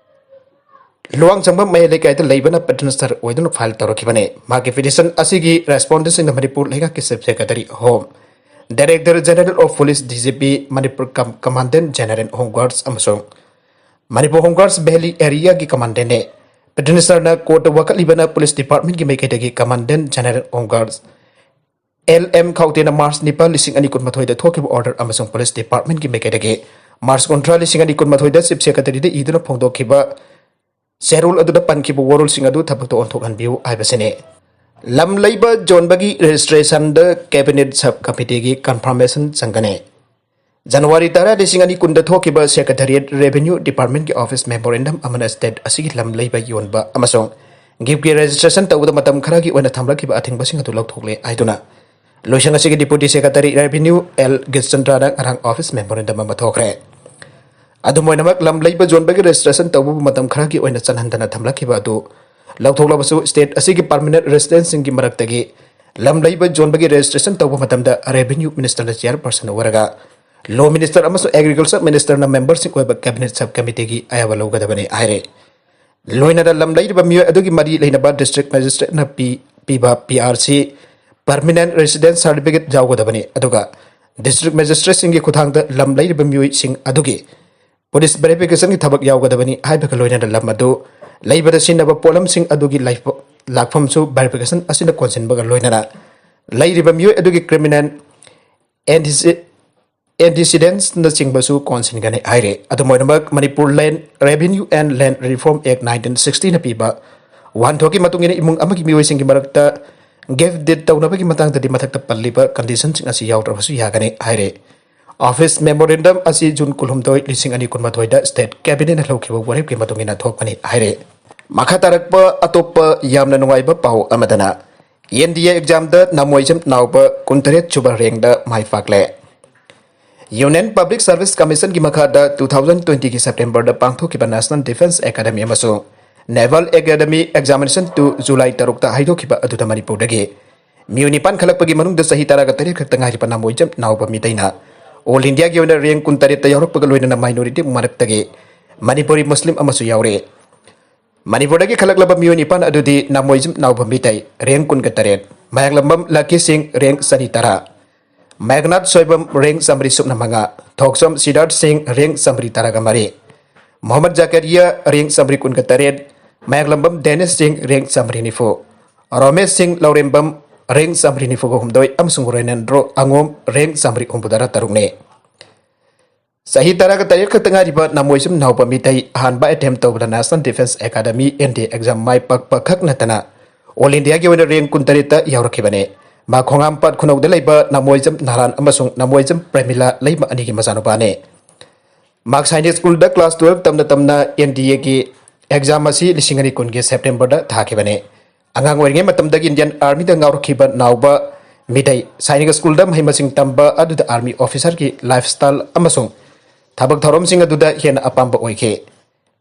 ꯂꯨꯋꯥꯡꯁꯪꯕꯝ ꯃꯌꯥꯏ ꯂꯩꯀꯥꯏꯗ ꯂꯩꯕꯅ ꯄꯤꯇꯤꯁꯅꯔ ꯑꯣꯏꯗꯨꯅ ꯐꯥꯏꯜ ꯇꯧꯔꯛꯈꯤꯕꯅꯤ꯫ ꯃꯍꯥꯛꯀꯤ ꯄꯤꯇꯤꯁꯟ ꯑꯁꯤꯒꯤ ꯔꯦꯁꯄꯣꯟꯗꯦꯟꯠꯁꯤꯡꯅ ꯃꯅꯤꯄꯨꯔ ꯂꯩꯉꯥꯛꯀꯤ chief secretary, home director general of police, D G P Manipur, ꯀꯝ-, ꯀꯃꯥꯟꯗꯦꯟꯠ ꯖꯦꯅꯔꯦꯜ ꯍꯣꯝ ꯒꯥꯔꯗꯁ ꯑꯃꯁꯨꯡ ꯃꯅꯤꯄꯨꯔ ꯍꯣꯝ ꯒꯥꯔꯗꯁ ꯚꯦꯂꯤ ꯑꯦꯔꯤꯌꯥꯒꯤ ꯀꯃꯥꯟꯗꯦꯟꯠꯅꯤ꯫ ꯔꯤꯖꯤꯁꯇ꯭ꯔꯥꯔꯅ ꯀꯣꯔꯠꯇ ꯋꯥꯀꯠꯂꯤꯕꯅ ꯄꯨꯂꯤꯁ ꯗꯤꯄꯥꯔꯠꯃꯦꯟꯒꯤ ꯃꯥꯏꯀꯩꯗꯒꯤ commandant general Omgar L M ꯈꯥꯎꯇꯦꯅ ꯃꯥꯔꯆ ꯅꯤꯄꯥꯟ, ꯂꯤꯁꯤꯡ ꯑꯅꯤ ꯀꯨꯟꯃꯥꯊꯣꯏꯗ ꯊꯣꯛꯈꯤꯕ ꯑꯣꯔꯗꯔ ꯑꯃꯁꯨꯡ ꯄꯨꯂꯤꯁ ꯗꯤꯄꯥꯔꯠꯃꯦꯟꯒꯤ ꯃꯥꯏꯀꯩꯗꯒꯤ ꯃꯥꯔꯆ ꯀꯨꯟꯊ꯭ꯔꯥ, ꯂꯤꯁꯤꯡ ꯑꯅꯤ ꯀꯨꯟꯃꯥꯊꯣꯏꯗ ꯆꯤꯐ ꯁꯦꯀ꯭ꯔꯦꯇꯔꯤꯗ ꯏꯗꯨꯅ ꯐꯣꯡꯗꯣꯛꯈꯤꯕ ꯆꯦꯔꯣꯜ ꯑꯗꯨꯗ ꯄꯟꯈꯤꯕ ꯋꯥꯔꯣꯜꯁꯤꯡ ꯑꯗꯨ ꯊꯕꯛꯇ ꯑꯣꯟꯊꯣꯛꯍꯟꯕꯤꯌꯨ ꯍꯥꯏꯕꯁꯤꯅꯤ꯫ ꯂꯝ ꯂꯩꯕ ꯌꯣꯟꯕꯒꯤ ꯔꯦꯖꯤꯁꯇ꯭ꯔꯦꯁꯟꯗ ꯀꯦꯕꯤꯅꯦꯠ ꯁꯕ ꯀꯃꯤꯇꯤꯒꯤ ꯀꯟꯐꯥꯔꯃꯦꯁꯟ ꯆꯪꯒꯅꯤ꯫ ꯖꯅꯋꯥꯔꯤ ꯇꯔꯥ, ꯂꯤꯁꯤꯡ ꯑꯅꯤ ꯀꯨꯟꯗ ꯊꯣꯛꯈꯤꯕ ꯁꯦꯀ꯭ꯔꯦꯇꯔꯤꯌꯦꯠ ꯔꯦꯚꯦꯅ꯭ꯌꯨ ꯗꯤꯄꯥꯔꯠꯃꯦꯟꯒꯤ ꯑꯣꯐꯤꯁ ꯃꯦꯃꯣꯔꯦꯟꯗꯝ ꯑꯃꯅ ꯁ꯭ꯇꯦꯠ ꯑꯁꯤꯒꯤ ꯂꯝ ꯂꯩꯕ ꯌꯣꯟꯕ ꯑꯃꯁꯨꯡ ꯒꯤꯐꯀꯤ ꯔꯦꯖꯤꯁꯇ꯭ꯔꯦꯁꯟ ꯇꯧꯕꯗ ꯃꯇꯝ ꯈꯔꯒꯤ ꯑꯣꯏꯅ ꯊꯝꯂꯛꯈꯤꯕ ꯑꯊꯤꯡꯕꯁꯤꯡ ꯑꯗꯨ ꯂꯧꯊꯣꯛꯂꯦ ꯍꯥꯏꯗꯨꯅ ꯂꯣꯏꯁꯪ ꯑꯁꯤꯒꯤ ꯗꯤꯄꯨꯇꯤ ꯁꯦꯀ꯭ꯔꯦꯇꯔꯤ ꯔꯦꯚꯦꯅ꯭ꯌꯨ ꯑꯦꯜ ꯒꯤꯔꯆꯟꯗ꯭ꯔꯅ ꯉꯔꯥꯡ ꯑꯣꯐꯤꯁ ꯃꯦꯃꯣꯔꯦꯟꯗꯝ ꯑꯃ ꯊꯣꯛꯈ꯭ꯔꯦ꯫ ꯑꯗꯨꯝ ꯑꯣꯏꯅꯃꯛ, ꯂꯝ ꯂꯩꯕ ꯌꯣꯟꯕꯒꯤ ꯔꯦꯖꯤꯁꯇ꯭ꯔꯦꯁꯟ ꯇꯧꯕꯕꯨ ꯃꯇꯝ ꯈꯔꯒꯤ ꯑꯣꯏꯅ ꯆꯠꯍꯟꯗꯅ ꯊꯝꯂꯛꯈꯤꯕ ꯑꯗꯨ ꯂꯧꯊꯣꯛꯂꯕꯁꯨ, ꯁ꯭ꯇꯦꯠ ꯑꯁꯤꯒꯤ ꯄꯔꯃꯅꯦꯟꯠ ꯔꯦꯁꯤꯗꯦꯟꯠꯁꯤꯡꯒꯤ ꯃꯔꯛꯇꯒꯤ ꯂꯝ ꯂꯩꯕ ꯌꯣꯟꯕꯒꯤ ꯔꯦꯖꯤꯁꯇ꯭ꯔꯦꯁꯟ ꯇꯧꯕ ꯃꯇꯝꯗ ꯔꯦꯚꯦꯅ꯭ꯌꯨ ꯃꯤꯅꯤꯁꯇꯔꯅ ꯆꯦꯌꯔꯄꯔꯁꯟ ꯑꯣꯏꯔꯒ ꯂꯣ ꯃꯤꯅꯤꯁꯇꯔ ꯑꯃꯁꯨꯡ ꯑꯦꯒ꯭ꯔꯤꯀꯜꯆꯔ ꯃꯤꯅꯤꯁꯇꯔꯅ ꯃꯦꯝꯕꯔꯁꯤꯡ ꯑꯣꯏꯕ ꯀꯦꯕꯤꯅꯦꯠ ꯁꯕ ꯀꯃꯤꯇꯤꯒꯤ ꯑꯌꯥꯕ ꯂꯧꯒꯗꯕꯅꯤ ꯍꯥꯏꯔꯦ꯫ ꯂꯣꯏꯅꯅ ꯂꯝ ꯂꯩꯔꯤꯕ ꯃꯤꯑꯣꯏ ꯑꯗꯨꯒꯤ ꯃꯔꯤ ꯂꯩꯅꯕ ꯗꯤꯁꯇ꯭ꯔꯤꯛ ꯃꯦꯖꯤꯁꯇ꯭ꯔꯦꯠꯅ ꯄꯤ-, ꯄꯤꯕ P R C ꯄꯔꯃꯤꯅꯦꯟꯠ residence certificate ꯌꯥꯎꯒꯗꯕꯅꯤ, ꯑꯗꯨꯒ ꯗꯤꯁꯇ꯭ꯔꯤꯛ ꯃꯦꯖꯤꯁꯇ꯭ꯔꯦꯠꯁꯤꯡꯒꯤ ꯈꯨꯠꯊꯥꯡꯗ ꯂꯝ ꯂꯩꯔꯤꯕ ꯃꯤꯑꯣꯏꯁꯤꯡ ꯑꯗꯨꯒꯤ ꯄꯨꯂꯤꯁ ꯚꯦꯔꯤꯐꯤꯀꯦꯁꯟꯒꯤ ꯊꯕꯛ ꯌꯥꯎꯒꯗꯕꯅꯤ ꯍꯥꯏꯕꯒ ꯂꯣꯏꯅꯅ ꯂꯝ ꯑꯗꯨ ꯂꯩꯕꯗ ꯁꯤꯖꯤꯟꯅꯕ ꯄꯣꯠꯂꯝꯁꯤꯡ ꯑꯗꯨꯒꯤ ꯂꯥꯏꯐ-, ꯂꯥꯛꯐꯝꯁꯨ ꯚꯦꯔꯤꯐꯤꯀꯦꯁꯟ ꯑꯁꯤꯅ ꯀꯣꯟꯁꯤꯟꯕꯒ ꯂꯣꯏꯅꯅ ꯂꯩꯔꯤꯕ ꯃꯤꯑꯣꯏ ꯑꯗꯨꯒꯤ ꯀ꯭ꯔꯤꯃꯤꯅꯦꯜ ꯑꯦꯟꯇꯤꯁꯤ-, ꯑꯦꯟꯇꯤꯁꯤꯗꯦꯟꯁꯅꯆꯤꯡꯕꯁꯨ ꯀꯣꯟꯁꯤꯟꯒꯅꯤ ꯍꯥꯏꯔꯦ꯫ ꯑꯗꯨꯝ ꯑꯣꯏꯅꯃꯛ, ꯃꯅꯤꯄꯨꯔ ꯂꯦꯟ ꯔꯦꯚꯦꯅ꯭ꯌꯨ ꯑꯦꯟ ꯂꯦꯟ ꯔꯤꯐꯣꯔꯝ ꯑꯦꯛ ꯅꯥꯏꯟꯇꯤꯟ ꯁꯤꯛꯁꯇꯤꯅ ꯄꯤꯕ ꯋꯥꯍꯟꯊꯣꯛꯀꯤ ꯃꯇꯨꯡ ꯏꯟꯅ ꯏꯃꯨꯡ ꯑꯃꯒꯤ ꯃꯤꯑꯣꯏꯁꯤꯡꯒꯤ ꯃꯔꯛꯇ ꯒꯤꯐ ꯗꯤꯗ ꯇꯧꯅꯕꯒꯤ ꯃꯇꯥꯡꯗꯗꯤ ꯃꯊꯛꯇ ꯄꯜꯂꯤꯕ ꯀꯟꯗꯤꯁꯟꯁꯤꯡ ꯑꯁꯤ ꯌꯥꯎꯗ꯭ꯔꯕꯁꯨ ꯌꯥꯒꯅꯤ ꯍꯥꯏꯔꯦ꯫ ꯑꯣꯐꯤꯁ ꯃꯦꯃꯣꯔꯦꯟꯗꯝ ꯑꯁꯤ ꯖꯨꯟ ꯀꯨꯟꯍꯨꯝꯗꯣꯏ, ꯂꯤꯁꯤꯡ ꯑꯅꯤ ꯀꯨꯟꯃꯥꯊꯣꯏꯗ ꯁ꯭ꯇꯦꯠ ꯀꯦꯕꯤꯅꯦꯠꯅ ꯂꯧꯈꯤꯕ ꯋꯥꯔꯦꯞꯀꯤ ꯃꯇꯨꯡ ꯏꯟꯅ ꯊꯣꯛꯄꯅꯤ ꯍꯥꯏꯔꯦ꯫ ꯃꯈꯥ ꯇꯥꯔꯛꯄ ꯑꯇꯣꯞꯄ ꯌꯥꯝꯅ ꯅꯨꯡꯉꯥꯏꯕ ꯄꯥꯎ ꯑꯃꯗꯅ, ꯑꯦꯟ ꯗꯤ ꯑꯦ ꯑꯦꯛꯖꯥꯝꯗ ꯅꯃꯣꯏꯖꯝ ꯅꯥꯎꯕ ꯀꯨꯟꯇꯔꯦꯠ ꯁꯨꯕ ꯔꯦꯡꯗ ꯃꯥꯏ ꯄꯥꯛꯂꯦ꯫ ꯌꯨꯅꯤꯌꯟ ꯄꯕ꯭ꯂꯤꯛ ꯁꯔꯚꯤꯁ ꯀꯃꯤꯁꯟꯒꯤ ꯃꯈꯥꯗ ꯇꯨ ꯊꯥꯎꯖꯟ ꯇ꯭ꯋꯦꯟꯇꯤꯒꯤ ꯁꯦꯞꯇꯦꯝꯕꯔꯗ ꯄꯥꯡꯊꯣꯛꯈꯤꯕ ꯅꯦꯁꯅꯦꯜ ꯗꯤꯐꯦꯟꯁ ꯑꯦꯀꯥꯗꯃꯤ ꯑꯃꯁꯨꯡ naval academy examination two July ꯇꯔꯨꯛꯇ ꯍꯥꯏꯗꯣꯛꯈꯤꯕ ꯑꯗꯨꯗ ꯃꯅꯤꯄꯨꯔꯗꯒꯤ ꯃꯤꯑꯣꯏ ꯅꯤꯄꯥꯟ ꯈꯜꯂꯛꯄꯒꯤ ꯃꯅꯨꯡꯗ ꯆꯍꯤ ꯇꯔꯥꯒ ꯇꯔꯦꯠ ꯈꯛꯇ ꯉꯥꯏꯔꯤꯕ ꯅꯃꯣꯏꯖꯝ ꯅꯥꯎꯕ ꯃꯤꯇꯩꯅ ꯑꯣꯜ ꯏꯟꯗꯤꯌꯥꯒꯤ ꯑꯣꯏꯅ ꯔꯦꯡ ꯀꯨꯟꯇꯔꯦꯠꯇ ꯌꯥꯎꯔꯛꯄꯒ ꯂꯣꯏꯅꯅ ꯃꯥꯏꯅꯣꯔꯤꯇꯤ ꯃꯔꯛꯇꯒꯤ ꯃꯅꯤꯄꯨꯔꯤ ꯃꯨꯁꯂꯤꯝ ꯑꯃꯁꯨ ꯌꯥꯎꯔꯤ꯫ ꯃꯅꯤꯄꯨꯔꯗꯒꯤ ꯈꯜꯂꯛꯂꯕ ꯃꯤꯑꯣꯏ ꯅꯤꯄꯥꯟ ꯑꯗꯨꯗꯤ ꯅꯃꯣꯏꯖꯝ ꯅꯥꯎꯕ ꯃꯤꯇꯩ, ꯔꯦꯡ ꯀꯨꯟꯒ ꯇꯔꯦꯠ, ꯃꯌꯥꯡꯂꯝꯕꯝ ꯂꯀꯤ ꯁꯤꯡ, ꯔꯦꯡ ꯆꯅꯤ ꯇꯔꯥ, ꯃꯦꯘꯅꯥꯊ ꯁꯣꯏꯕꯝ, ꯔꯦꯡ ꯆꯥꯃꯔꯤ ꯁꯨꯞꯅ ꯃꯉꯥ, ꯊꯣꯛꯆꯣꯝ ꯁꯤꯗꯥꯔꯊ ꯁꯤꯡ, ꯔꯦꯡ ꯆꯥꯃꯔꯤ ꯇꯔꯥꯒ ꯃꯔꯤ, ꯃꯣꯍꯝꯃꯗ ꯖꯀꯔꯤꯌꯥ, ꯔꯦꯡ ꯆꯥꯃꯔꯤ ꯀꯨꯟꯒ ꯇꯔꯦꯠ, ꯃꯌꯥꯡꯂꯝꯕꯝ ꯗꯦꯅꯤꯁ ꯁꯤꯡ, ꯔꯦꯡ ꯆꯥꯃꯔꯤ ꯅꯤꯐꯨ, ꯔꯣꯃꯦꯁ ꯁꯤꯡ ꯂꯧꯔꯦꯝꯕꯝ, ꯔꯦꯡ ꯆꯥꯃꯔꯤ ꯅꯤꯐꯨꯒ ꯍꯨꯝꯗꯣꯏ, ꯑꯃꯁꯨꯡ ꯔꯣꯏꯅꯦꯟꯗ꯭ꯔꯣ ꯑꯉꯣꯝ, ꯔꯦꯡ ꯆꯥꯃꯔꯤ ꯍꯨꯝꯐꯨꯇꯔꯥ ꯇꯔꯨꯛꯅꯤ꯫ ꯆꯍꯤ ꯇꯔꯥꯒ ꯇꯔꯦꯠ ꯈꯛꯇ ꯉꯥꯏꯔꯤꯕ ꯅꯃꯣꯏꯖꯝ ꯅꯥꯎꯕ ꯃꯤꯇꯩ ꯑꯍꯥꯟꯕ ꯑꯦꯇꯦꯝ ꯇꯧꯕꯗ National Defence Academy, N D A, exam ꯃꯥꯏ ꯄꯥꯛꯄ ꯈꯛ ꯅꯠꯇꯅ All India ꯒꯤ ꯑꯣꯏꯅ ꯔꯦꯡ ꯀꯨꯟꯇꯔꯦꯠꯇ ꯌꯥꯎꯔꯛꯈꯤꯕꯅꯤ꯫ ꯃꯍꯥꯛ ꯈꯣꯡꯍꯥꯝꯄꯥꯠ ꯈꯨꯅꯧꯗ ꯂꯩꯕ ꯅꯃꯣꯏꯖꯝ ꯅꯥꯔꯥꯟ ꯑꯃꯁꯨꯡ ꯅꯃꯣꯏꯖꯝ ꯄ꯭ꯔꯦꯃꯤꯂꯥ ꯂꯩꯃ ꯑꯅꯤꯒꯤ ꯃꯆꯥꯅꯨꯄꯥꯅꯤ꯫ ꯃꯍꯥꯛ ꯁꯥꯏꯅꯤꯛ ꯁ꯭ꯀꯨꯜꯗ ꯀ꯭ꯂꯥꯁ ꯇꯨꯋꯦꯜꯐ ꯇꯝꯅ ꯇꯝꯅ N D A ꯒꯤ ꯑꯦꯛꯖꯥꯝ ꯑꯁꯤ ꯂꯤꯁꯤꯡ ꯑꯅꯤ ꯀꯨꯟꯒꯤ ꯁꯦꯞꯇꯦꯝꯕꯔꯗ ꯊꯥꯈꯤꯕꯅꯤ꯫ ꯑꯉꯥꯡ ꯑꯣꯏꯔꯤꯉꯩ ꯃꯇꯝꯗꯒꯤ Indian Army ꯗ ꯉꯥꯎꯔꯛꯈꯤꯕ ꯅꯥꯎꯕ ꯃꯤꯇꯩ ꯁꯥꯏꯅꯤꯛ ꯁ꯭ꯀꯨꯜꯗ ꯃꯍꯩ ꯃꯁꯤꯡ ꯇꯝꯕ ꯑꯗꯨꯗ Army officer ꯒꯤ lifestyle ꯑꯃꯁꯨꯡ ꯊꯕꯛ ꯊꯧꯔꯝꯁꯤꯡ ꯑꯗꯨꯗ ꯍꯦꯟꯅ ꯑꯄꯥꯝꯕ ꯑꯣꯏꯈꯤ꯫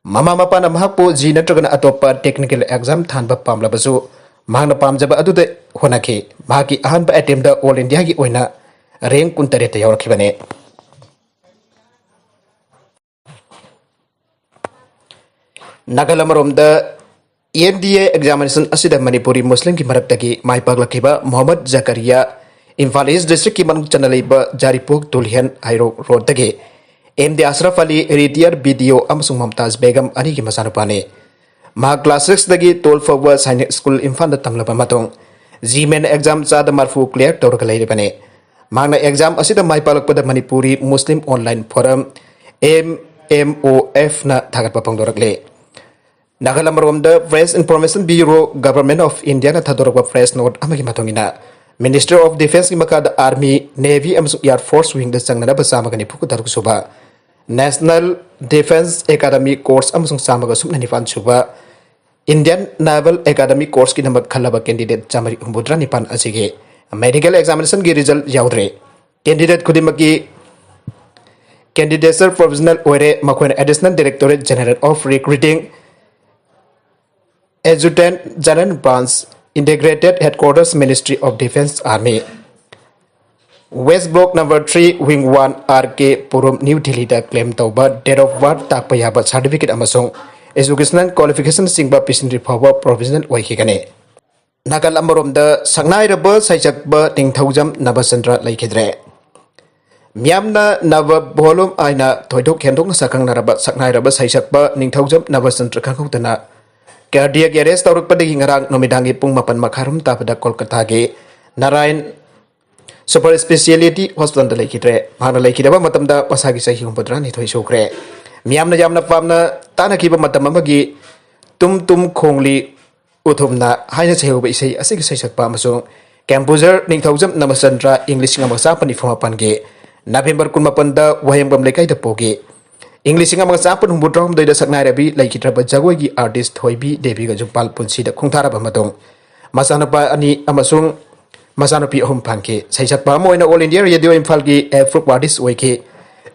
ꯃꯃꯥ ꯃꯄꯥꯅ ꯃꯍꯥꯛꯄꯨ ꯖꯤ ꯅꯠꯇ꯭ꯔꯒꯅ ꯑꯇꯣꯞꯄ technical exam ꯊꯥꯍꯟꯕ ꯄꯥꯝꯂꯕꯁꯨ, ꯃꯍꯥꯛꯅ ꯄꯥꯝꯖꯕ ꯑꯗꯨꯗ ꯍꯣꯠꯅꯈꯤ꯫ ꯃꯍꯥꯛꯀꯤ ꯑꯍꯥꯟꯕ ꯑꯦꯇꯦꯝꯗ All India ꯒꯤ ꯑꯣꯏꯅ ꯔꯦꯡ ꯀꯨꯟꯇꯔꯦꯠꯇ ꯌꯥꯎꯔꯛꯈꯤꯕꯅꯤ꯫ ꯅꯥꯀꯜ ꯑꯃꯔꯣꯝꯗ, N D A examination ꯑꯁꯤꯗ ꯃꯅꯤꯄꯨꯔꯤ ꯃꯨꯁꯂꯤꯝꯒꯤ ꯃꯔꯛꯇꯒꯤ ꯃꯥꯏ ꯄꯥꯛꯂꯛꯈꯤꯕ ꯃꯣꯍꯝꯃꯗ ꯖꯀꯔꯤꯌꯥ, ꯏꯝꯐꯥꯜ ꯏꯁ ꯗꯤꯁꯇ꯭ꯔꯤꯛꯀꯤ ꯃꯅꯨꯡ ꯆꯟꯅ ꯂꯩꯕ ꯖꯥꯔꯤꯄꯣꯛ ꯇꯨꯂꯤꯍꯦꯟ ꯍꯩꯔꯣꯛ ꯔꯣꯗꯇꯒꯤ ꯑꯦꯝ ꯗꯤ ꯑꯁꯔꯐ ꯑꯂꯤ, ꯔꯤꯇꯤꯌꯔ ꯕꯤ ꯗꯤ ꯑꯣ, ꯑꯃꯁꯨꯡ ꯃꯝꯇꯥꯖ ꯕꯦꯒꯝ ꯑꯅꯤꯒꯤ ꯃꯆꯥꯅꯨꯄꯥꯅꯤ꯫ ꯃꯍꯥꯛ ꯀ꯭ꯂꯥꯁ ꯁꯤꯛꯁꯇꯒꯤ ꯇꯨꯋꯦꯜꯐ ꯐꯥꯎꯕ ꯁꯥꯏꯅꯤꯛ ꯁ꯭ꯀꯨꯜ ꯏꯝꯐꯥꯜꯗ ꯇꯝꯂꯕ ꯃꯇꯨꯡ, ꯖꯤ ꯃꯦꯟ ꯑꯦꯛꯖꯥꯝ ꯆꯥꯗ ꯃꯔꯐꯨ ꯀ꯭ꯂꯤꯌꯥꯔ ꯇꯧꯔꯒ ꯂꯩꯔꯤꯕꯅꯤ꯫ ꯃꯍꯥꯛꯅ ꯑꯦꯛꯖꯥꯝ ꯑꯁꯤꯗ ꯃꯥꯏ ꯄꯥꯛꯂꯛꯄꯗ ꯃꯅꯤꯄꯨꯔꯤ ꯃꯨꯁꯂꯤꯝ online form, M M O ꯑꯦꯐꯅ ꯊꯥꯒꯠꯄ ꯐꯣꯡꯗꯣꯔꯛꯂꯤ꯫ ꯅꯥꯀꯜ ꯑꯃꯔꯣꯝꯗ, Press Information Bureau, Government of Indiaꯅ ꯊꯥꯗꯣꯔꯛꯄ press note ꯑꯃꯒꯤ ꯃꯇꯨꯡ ꯏꯟꯅ, Ministry of Defenceꯀꯤ ꯃꯈꯥꯗ Army, Navy ꯑꯃꯁꯨꯡ Air Force wingꯗ ꯆꯪꯅꯅꯕ ꯆꯥꯝꯃꯒ ꯅꯤꯐꯨ ꯇꯔꯨꯛ ꯁꯨꯕ National Defence Academy Course ꯑꯃꯁꯨꯡ ꯆꯥꯝꯃꯒ ꯁꯨꯞꯅ ꯅꯤꯄꯥꯟ ꯁꯨꯕ Indian Naval Academy Courseꯀꯤꯗꯃꯛ ꯈꯜꯂꯕ candidate ꯆꯥꯝꯃꯔꯤ ꯍꯨꯝꯐꯨꯇꯔꯥ ꯅꯤꯄꯥꯟ ꯑꯁꯤꯒꯤ medical examinationꯒꯤ result ꯌꯥꯎꯗ꯭ꯔꯤ꯫ Candidate ꯈꯨꯗꯤꯡꯃꯛꯀꯤ candidature provisional ꯑꯣꯏꯔꯦ꯫ ꯃꯈꯣꯏꯅ Additional Directorate General of Recruiting, Adjutant General Branch, Integrated Headquarters, Ministry of Defence, Army, West Block number three, Wing one, R K Puram, New Delhiꯗ claim ꯇꯧꯕ date of birth ꯇꯥꯛꯄ ꯌꯥꯕ certificate ꯑꯃꯁꯨꯡ educational qualificationꯅꯆꯤꯡꯕ ꯄꯤꯁꯤꯟꯗ꯭ꯔꯤ ꯐꯥꯎꯕ provisional ꯑꯣꯏꯈꯤꯒꯅꯤ꯫ ꯅꯥꯀꯜ ꯑꯃꯔꯣꯝꯗ, ꯁꯛꯅꯥꯏꯔꯕ ꯁꯩꯁꯛꯄ ꯅꯤꯡꯊꯧꯖꯝ ꯅꯕꯆꯟꯗ꯭ꯔ ꯂꯩꯈꯤꯗ꯭ꯔꯦ꯫ ꯃꯤꯌꯥꯝꯅ ꯅꯕ ꯚꯣꯂꯨꯝ ꯍꯥꯏꯅ ꯊꯣꯏꯗꯣꯛ ꯍꯦꯟꯗꯣꯛꯅ ꯁꯛꯈꯪꯅꯔꯕ ꯁꯛꯅꯥꯏꯔꯕ ꯁꯩꯁꯛꯄ ꯅꯤꯡꯊꯧꯖꯝ ꯅꯕꯆꯟꯗ꯭ꯔ ꯈꯪꯍꯧꯗꯅ Cardiac arrest ꯇꯧꯔꯛꯄꯗꯒꯤ ꯉꯔꯥꯡ ꯅꯨꯃꯤꯗꯥꯡꯒꯤ ꯄꯨꯡ ꯃꯥꯄꯟ ꯃꯈꯥꯏ ꯔꯣꯝ ꯇꯥꯕꯗ ꯀꯣꯜꯀꯇꯥꯒꯤ ꯅꯥꯔꯥꯌꯟ ꯁꯨꯄꯔ ꯏꯁꯄꯦꯁꯤꯌꯥꯂꯤꯇꯤ ꯍꯣꯁꯄꯤꯇꯥꯜꯗ ꯂꯩꯈꯤꯗ꯭ꯔꯦ꯫ ꯃꯍꯥꯛꯅ ꯂꯩꯈꯤꯗꯕ ꯃꯇꯝꯗ ꯃꯁꯥꯒꯤ ꯆꯍꯤ ꯍꯨꯝꯐꯨꯇꯔꯥꯅꯤꯊꯣꯏ ꯁꯨꯈ꯭ꯔꯦ꯫ ꯃꯤꯌꯥꯝꯅ ꯌꯥꯝꯅ ꯄꯥꯝꯅ ꯇꯥꯅꯈꯤꯕ ꯃꯇꯝ ꯑꯃꯒꯤ ꯇꯨꯝ ꯇꯨꯝ ꯈꯣꯡꯂꯤ ꯎꯊꯨꯝꯅ ꯍꯥꯏꯅ ꯁꯩꯍꯧꯕ ꯏꯁꯩ ꯑꯁꯤꯒꯤ ꯁꯩꯁꯛꯄ ꯑꯃꯁꯨꯡ ꯀꯦꯝꯄꯨꯖꯔ ꯅꯤꯡꯊꯧꯖꯝ ꯅꯃꯆꯟꯗ꯭ꯔ ꯏꯪ ꯂꯤꯁꯤꯡ ꯑꯃ ꯆꯥꯃꯥꯄꯟ ꯅꯤꯐꯨ ꯃꯥꯄꯟꯒꯤ ꯅꯕꯦꯝꯕꯔ ꯀꯨꯟꯃꯥꯄꯟꯗ ꯋꯥꯍꯦꯡꯕꯝ ꯂꯩꯀꯥꯏꯗ ꯄꯣꯛꯈꯤ꯫ ꯏꯪ ꯂꯤꯁꯤꯡ ꯑꯃ ꯆꯥꯃꯥꯄꯟ ꯍꯨꯝꯐꯨꯇꯔꯥꯍꯨꯝꯗꯣꯏꯗ ꯁꯛꯅꯥꯏꯔꯕꯤ ꯂꯩꯈꯤꯗ꯭ꯔꯕ ꯖꯒꯣꯏꯒꯤ ꯑꯥꯔꯇꯤꯁ ꯊꯣꯏꯕꯤ ꯗꯦꯕꯤꯒ ꯌꯨꯝꯄꯥꯜ ꯄꯨꯟꯁꯤꯗ ꯈꯣꯡꯊꯥꯔꯕ ꯃꯇꯨꯡ, ꯃꯆꯥꯅꯨꯄꯥ ꯑꯅꯤ ꯑꯃꯁꯨꯡ ꯃꯆꯥꯅꯨꯄꯤ ꯑꯍꯨꯝ ꯐꯪꯈꯤ꯫ ꯁꯩꯁꯛꯄ ꯑꯃ ꯑꯣꯏꯅ All India Radio ꯏꯝꯐꯥꯜꯒꯤ ꯑꯦꯐ ꯒ꯭ꯔꯨꯞ ꯑꯥꯔꯇꯤꯁ ꯑꯣꯏꯈꯤ꯫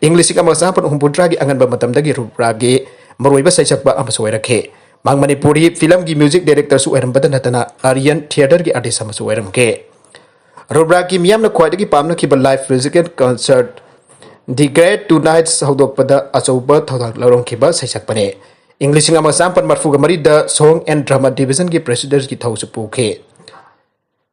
ꯏꯪ ꯂꯤꯁꯤꯡ ꯑꯃ ꯆꯥꯃꯥꯄꯟ ꯍꯨꯝꯐꯨꯇꯔꯥꯒꯤ ꯑꯉꯟꯕ ꯃꯇꯝꯗꯒꯤ ꯔꯨꯕ꯭ꯔꯥꯒꯤ ꯃꯔꯨꯑꯣꯏꯕ ꯁꯩꯁꯛꯄ ꯑꯃꯁꯨ ꯑꯣꯏꯔꯛꯈꯤ꯫ ꯃꯍꯥꯛ ꯃꯅꯤꯄꯨꯔꯤ ꯐꯤꯂꯝꯒꯤ ꯃ꯭ꯌꯨꯖꯤꯛ ꯗꯥꯏꯔꯦꯛꯇꯔꯁꯨ ꯑꯣꯏꯔꯝꯕꯗ ꯅꯠꯇꯅ ꯑꯥꯔꯤꯌꯟ ꯊꯤꯌꯦꯇꯔꯒꯤ ꯑꯥꯔꯇꯤꯁ ꯑꯃꯁꯨ ꯑꯣꯏꯔꯝꯈꯤ꯫ ꯔꯨꯕ꯭ꯔꯥꯒꯤ ꯃꯤꯌꯥꯝꯅ ꯈ꯭ꯋꯥꯏꯗꯒꯤ ꯄꯥꯝꯅꯈꯤꯕ live musical concert The Great Two Nights ꯍꯧꯗꯣꯛꯄꯗ ꯑꯆꯧꯕ ꯊꯧꯗꯥꯡ ꯂꯧꯔꯝꯈꯤꯕ ꯁꯩꯁꯛꯄꯅꯤ꯫ ꯏꯪ ꯂꯤꯁꯤꯡ ꯑꯃ ꯆꯥꯃꯥꯄꯟ ꯃꯔꯤꯐꯨꯒ ꯃꯔꯤꯗ Song and Drama Division ꯒꯤ ꯄ꯭ꯔꯦꯁꯤꯗꯦꯟꯁꯀꯤ ꯊꯧꯁꯨ ꯄꯨꯈꯤ꯫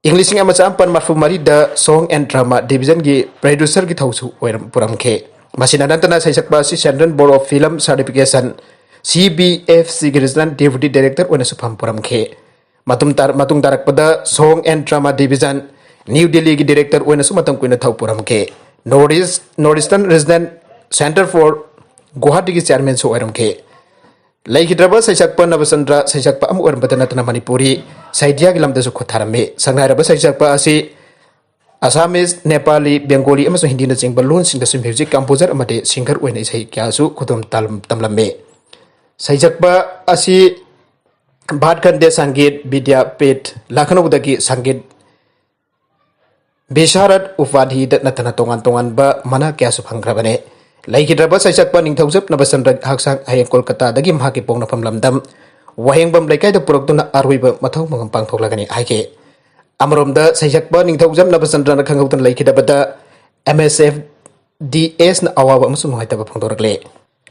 ꯏꯪ ꯂꯤꯁꯤꯡ ꯑꯃ ꯆꯥꯃꯥꯄꯟ ꯃꯔꯤꯐꯨ ꯃꯔꯤꯗ Song and Drama Division ꯒꯤ ꯄ꯭ꯔꯣꯗ꯭ꯌꯨꯁꯔꯒꯤ ꯊꯧꯁꯨ ꯑꯣꯏꯔꯝ-, ꯄꯨꯔꯝꯈꯤ꯫ ꯃꯁꯤꯅ ꯅꯠꯇꯅ ꯁꯩꯁꯛꯄ ꯑꯁꯤ Central Board of Film Certification, C B F C ꯒꯤ Regional Deputy Director ꯑꯣꯏꯅꯁꯨ ꯐꯝ ꯄꯨꯔꯝꯈꯤ꯫ ꯃꯇꯨꯡ ꯇꯥꯔ-, ꯃꯇꯨꯡ ꯇꯥꯔꯛꯄꯗ Song and Drama Division, New Delhi ꯒꯤ director ꯑꯣꯏꯅꯁꯨ ꯃꯇꯝ ꯀꯨꯏꯅ ꯊꯧ ꯄꯨꯔꯝꯈꯤ꯫ North East, North Eastern Regional Centre for ꯒꯨꯋꯥꯍꯥꯇꯤꯒꯤ ꯆꯤꯌꯥꯔꯃꯦꯟꯁꯨ ꯑꯣꯏꯔꯝꯈꯤ꯫ ꯂꯩꯈꯤꯗ꯭ꯔꯕ ꯁꯩꯁꯛꯄ ꯅꯕꯆꯟꯗ꯭ꯔ ꯁꯩꯁꯛꯄ ꯑꯃ ꯑꯣꯏꯔꯝꯕꯗ ꯅꯠꯇꯅ ꯃꯅꯤꯄꯨꯔꯤ ꯁꯥꯍꯤꯇ꯭ꯌꯒꯤ ꯂꯝꯗꯁꯨ ꯈꯨꯠ ꯊꯥꯔꯝꯃꯤ꯫ ꯁꯛꯅꯥꯏꯔꯕ ꯁꯩꯁꯛꯄ ꯑꯁꯤ ꯑꯁꯥꯃꯤꯁ, ꯅꯦꯄꯥꯂꯤ, ꯕꯦꯡꯒꯣꯂꯤ ꯑꯃꯁꯨꯡ ꯍꯤꯟꯗꯤꯅꯆꯤꯡꯕ ꯂꯣꯟꯁꯤꯡꯗꯁꯨ ꯃ꯭ꯌꯨꯖꯤꯛ ꯀꯝꯄꯣꯖꯔ ꯑꯃꯗꯤ ꯁꯤꯡꯒꯔ ꯑꯣꯏꯅ ꯏꯁꯩ ꯀꯌꯥꯁꯨ ꯈꯨꯗꯣꯜ ꯇꯝ-, ꯇꯝꯂꯝꯃꯤ꯫ ꯁꯩꯁꯛꯄ ꯑꯁꯤ ꯚꯥꯠꯈꯟꯗꯦ ꯁꯪꯒꯤꯠ ꯕꯤꯗ꯭ꯌꯥꯄꯤꯊ, ꯂꯈꯅꯧꯗꯒꯤ ꯁꯪꯒꯤꯠ ꯕꯤꯁꯥꯔꯠ ꯎꯄꯥꯙꯤꯗ ꯅꯠꯇꯅ ꯇꯣꯉꯥꯟ ꯇꯣꯉꯥꯟꯕ ꯃꯅꯥ ꯀꯌꯥꯁꯨ ꯐꯪꯈ꯭ꯔꯕꯅꯤ꯫ ꯂꯩꯈꯤꯗ꯭ꯔꯕ ꯁꯩꯁꯛꯄ ꯅꯤꯡꯊꯧꯖꯝ ꯅꯕꯆꯟꯗ꯭ꯔ ꯍꯛꯆꯥꯡ ꯍꯌꯦꯡ ꯀꯣꯜꯀꯇꯥꯗꯒꯤ ꯃꯍꯥꯛꯀꯤ ꯄꯣꯛꯅꯐꯝ ꯂꯝꯗꯝ ꯋꯥꯍꯦꯡꯕꯝ ꯂꯩꯀꯥꯏꯗ ꯄꯨꯔꯛꯇꯨꯅ ꯑꯔꯣꯏꯕ ꯃꯊꯧ ꯃꯉꯝ ꯄꯥꯡꯊꯣꯛꯂꯒꯅꯤ ꯍꯥꯏꯈꯤ꯫ ꯑꯃꯔꯣꯝꯗ ꯁꯩꯁꯛꯄ ꯅꯤꯡꯊꯧꯖꯝ ꯅꯕꯆꯟꯗ꯭ꯔꯅ ꯈꯪꯍꯧꯗꯅ ꯂꯩꯈꯤꯗꯕꯗ M S F D S ꯅ ꯑꯋꯥꯕ ꯑꯃꯁꯨꯡ ꯅꯨꯡꯉꯥꯏꯇꯕ ꯐꯣꯡꯗꯣꯔꯛꯂꯤ꯫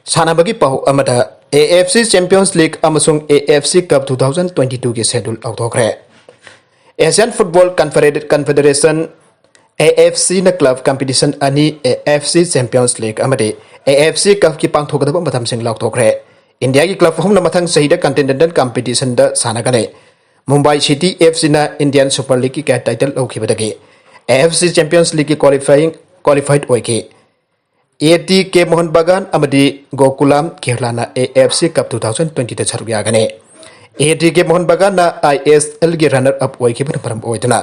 ꯁꯥꯟꯅꯕꯒꯤ ꯄꯥꯎ ꯑꯃꯗ, A F C Champions League ꯑꯃꯁꯨꯡ A F C Cup two thousand twenty-two ꯒꯤ schedule ꯂꯥꯎꯊꯣꯛꯈ꯭ꯔꯦ꯫ Asian Football Confederate-, Confederation, A F C ꯅ club competition ꯑꯅꯤ, A F C Champions League ꯑꯃꯗꯤ A F C Cup ꯀꯤ ꯄꯥꯡꯊꯣꯛꯀꯗꯕ ꯃꯇꯝꯁꯤꯡ ꯂꯥꯎꯊꯣꯛꯈ꯭ꯔꯦ꯫ ꯏꯟꯗꯤꯌꯥꯒꯤ ꯀ꯭ꯂꯕ ꯑꯍꯨꯝꯅ ꯃꯊꯪ ꯆꯍꯤꯗ ꯀꯟꯇꯤꯅꯦꯟꯇꯦꯜ ꯀꯝꯄꯤꯇꯤꯁꯟꯗ ꯁꯥꯟꯅꯒꯅꯤ꯫ ꯃꯨꯝꯕꯥꯏ ꯁꯤꯇꯤ ꯑꯦꯐ ꯁꯤꯅ ꯏꯟꯗꯤꯌꯟ ꯁꯨꯄꯔ ꯂꯤꯒꯀꯤ ꯀꯦ ꯇꯥꯏꯇꯜ ꯂꯧꯈꯤꯕꯗꯒꯤ ꯑꯦ ꯑꯦꯐ ꯁꯤ ꯆꯦꯝꯄꯤꯌꯟꯁ ꯂꯤꯒꯀꯤ ꯀ꯭ꯋꯥꯂꯤꯐꯥꯏꯌꯤꯡ ꯀ꯭ꯋꯥꯂꯤꯐꯥꯏꯠ ꯑꯣꯏꯈꯤ꯫ ꯑꯦ ꯇꯤ ꯀꯦ ꯃꯣꯍꯟ ꯕꯒꯥꯟ ꯑꯃꯗꯤ ꯒꯣꯀꯨꯂꯥꯝ ꯀꯦꯔꯂꯥꯅ ꯑꯦ ꯑꯦꯐ ꯁꯤ ꯀꯞ ꯇꯨ ꯊꯥꯎꯖꯟ ꯇ꯭ꯋꯦꯟꯇꯤꯗ ꯁꯔꯨꯛ ꯌꯥꯒꯅꯤ꯫ ꯑꯦ ꯇꯤ ꯀꯦ ꯃꯣꯍꯟ ꯕꯒꯥꯟꯅ ꯑꯥꯏ ꯑꯦꯁ ꯑꯦꯜꯒꯤ ꯔꯟꯅꯔ ꯑꯞ ꯑꯣꯏꯈꯤꯕꯅ ꯃꯔꯝ ꯑꯣꯏꯗꯨꯅ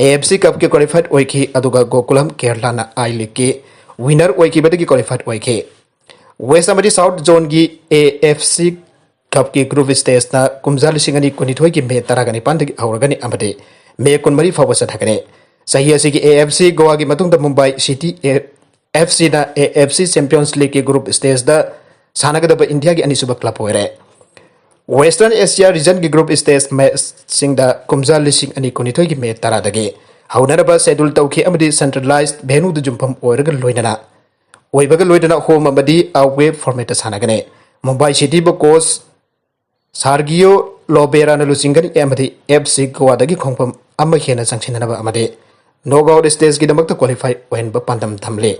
ꯑꯦ ꯑꯦꯐ ꯁꯤ ꯀꯞꯀꯤ ꯀ꯭ꯋꯥꯂꯤꯐꯥꯏꯠ ꯑꯣꯏꯈꯤ, ꯑꯗꯨꯒ ꯒꯣꯀꯨꯂꯝ ꯀꯦꯔꯂꯥꯅ ꯑꯥꯏ ꯂꯤꯒꯀꯤ ꯋꯤꯅꯔ ꯑꯣꯏꯈꯤꯕꯗꯒꯤ ꯀ꯭ꯋꯥꯂꯤꯐꯥꯏꯠ ꯑꯣꯏꯈꯤ꯫ ꯋꯦꯁ ꯑꯃꯗꯤ ꯁꯥꯎꯠ ꯖꯣꯟꯒꯤ ꯑꯦ ꯑꯦꯐ ꯁꯤ ꯀꯞꯀꯤ ꯒ꯭ꯔꯨꯞ ꯁ꯭ꯇꯦꯖꯅ ꯀꯨꯝꯖꯥ ꯂꯤꯁꯤꯡ ꯑꯅꯤ ꯀꯨꯟꯅꯤꯊꯣꯏꯒꯤ ꯃꯦ ꯇꯔꯥꯒ ꯅꯤꯄꯥꯟꯗꯒꯤ ꯍꯧꯔꯒꯅꯤ ꯑꯃꯗꯤ ꯃꯦ ꯀꯨꯟꯃꯔꯤ ꯐꯥꯎꯕ ꯆꯠꯊꯒꯅꯤ꯫ ꯆꯍꯤ ꯑꯁꯤꯒꯤ ꯑꯦ ꯑꯦꯐ ꯁꯤ ꯒꯣꯋꯥꯒꯤ ꯃꯇꯨꯡꯗ ꯃꯨꯝꯕꯥꯏ ꯁꯤꯇꯤ ꯑꯦꯐ ꯁꯤꯅ ꯑꯦ ꯑꯦꯐ ꯁꯤ ꯆꯦꯝꯄꯤꯌꯟꯁ ꯂꯤꯒꯀꯤ ꯒ꯭ꯔꯨꯞ ꯁ꯭ꯇꯦꯖꯇ ꯁꯥꯟꯅꯒꯗꯕ ꯏꯟꯗꯤꯌꯥꯒꯤ ꯑꯅꯤꯁꯨꯕ ꯀ꯭ꯂꯕ ꯑꯣꯏꯔꯦ꯫ ꯋꯦꯁꯇꯔꯟ ꯑꯦꯁꯤꯌꯥ ꯔꯤꯖꯟꯒꯤ ꯒ꯭ꯔꯨꯞ ꯁ꯭ꯇꯦꯖ ꯃꯦꯆꯁꯤꯡꯗ ꯀꯨꯝꯖꯥ ꯂꯤꯁꯤꯡ ꯑꯅꯤ ꯀꯨꯟꯅꯤꯊꯣꯏꯒꯤ ꯃꯦ ꯇꯔꯥꯗꯒꯤ ꯍꯧꯅꯅꯕ ꯁꯦꯗ꯭ꯌꯨꯜ ꯇꯧꯈꯤ ꯑꯃꯗꯤ ꯁꯦꯟꯇ꯭ꯔꯦꯂꯥꯏꯖ ꯚꯦꯅꯨꯗ ꯌꯨꯝꯐꯝ ꯑꯣꯏꯔꯒ ꯂꯣꯏꯅꯅ ꯑꯣꯏꯕꯒ ꯂꯣꯏꯅꯅ ꯍꯣꯝ ꯑꯃꯗꯤ ꯑꯋꯦ ꯐꯣꯔꯃꯦꯠꯇ ꯁꯥꯟꯅꯒꯅꯤ꯫ ꯃꯨꯝꯕꯥꯏ ꯁꯤꯇꯤꯕꯨ ꯀꯣꯆ ꯁꯥꯔꯒꯤꯌꯣ ꯂꯣꯕꯦꯔꯥꯅ ꯂꯨꯆꯤꯡꯒꯅꯤ ꯑꯃꯗꯤ ꯑꯦꯐ ꯁꯤ ꯒꯣꯋꯥꯗꯒꯤ ꯈꯣꯡꯐꯝ ꯑꯃ ꯍꯦꯟꯅ ꯆꯪꯁꯤꯟꯅꯅꯕ ꯑꯃꯗꯤ ꯅꯣꯛꯑꯥꯎꯠ ꯁ꯭ꯇꯦꯖꯀꯤꯗꯃꯛꯇ ꯀ꯭ꯋꯥꯂꯤꯐꯥꯏ ꯑꯣꯏꯍꯟꯕ ꯄꯥꯟꯗꯝ ꯊꯝꯂꯤ꯫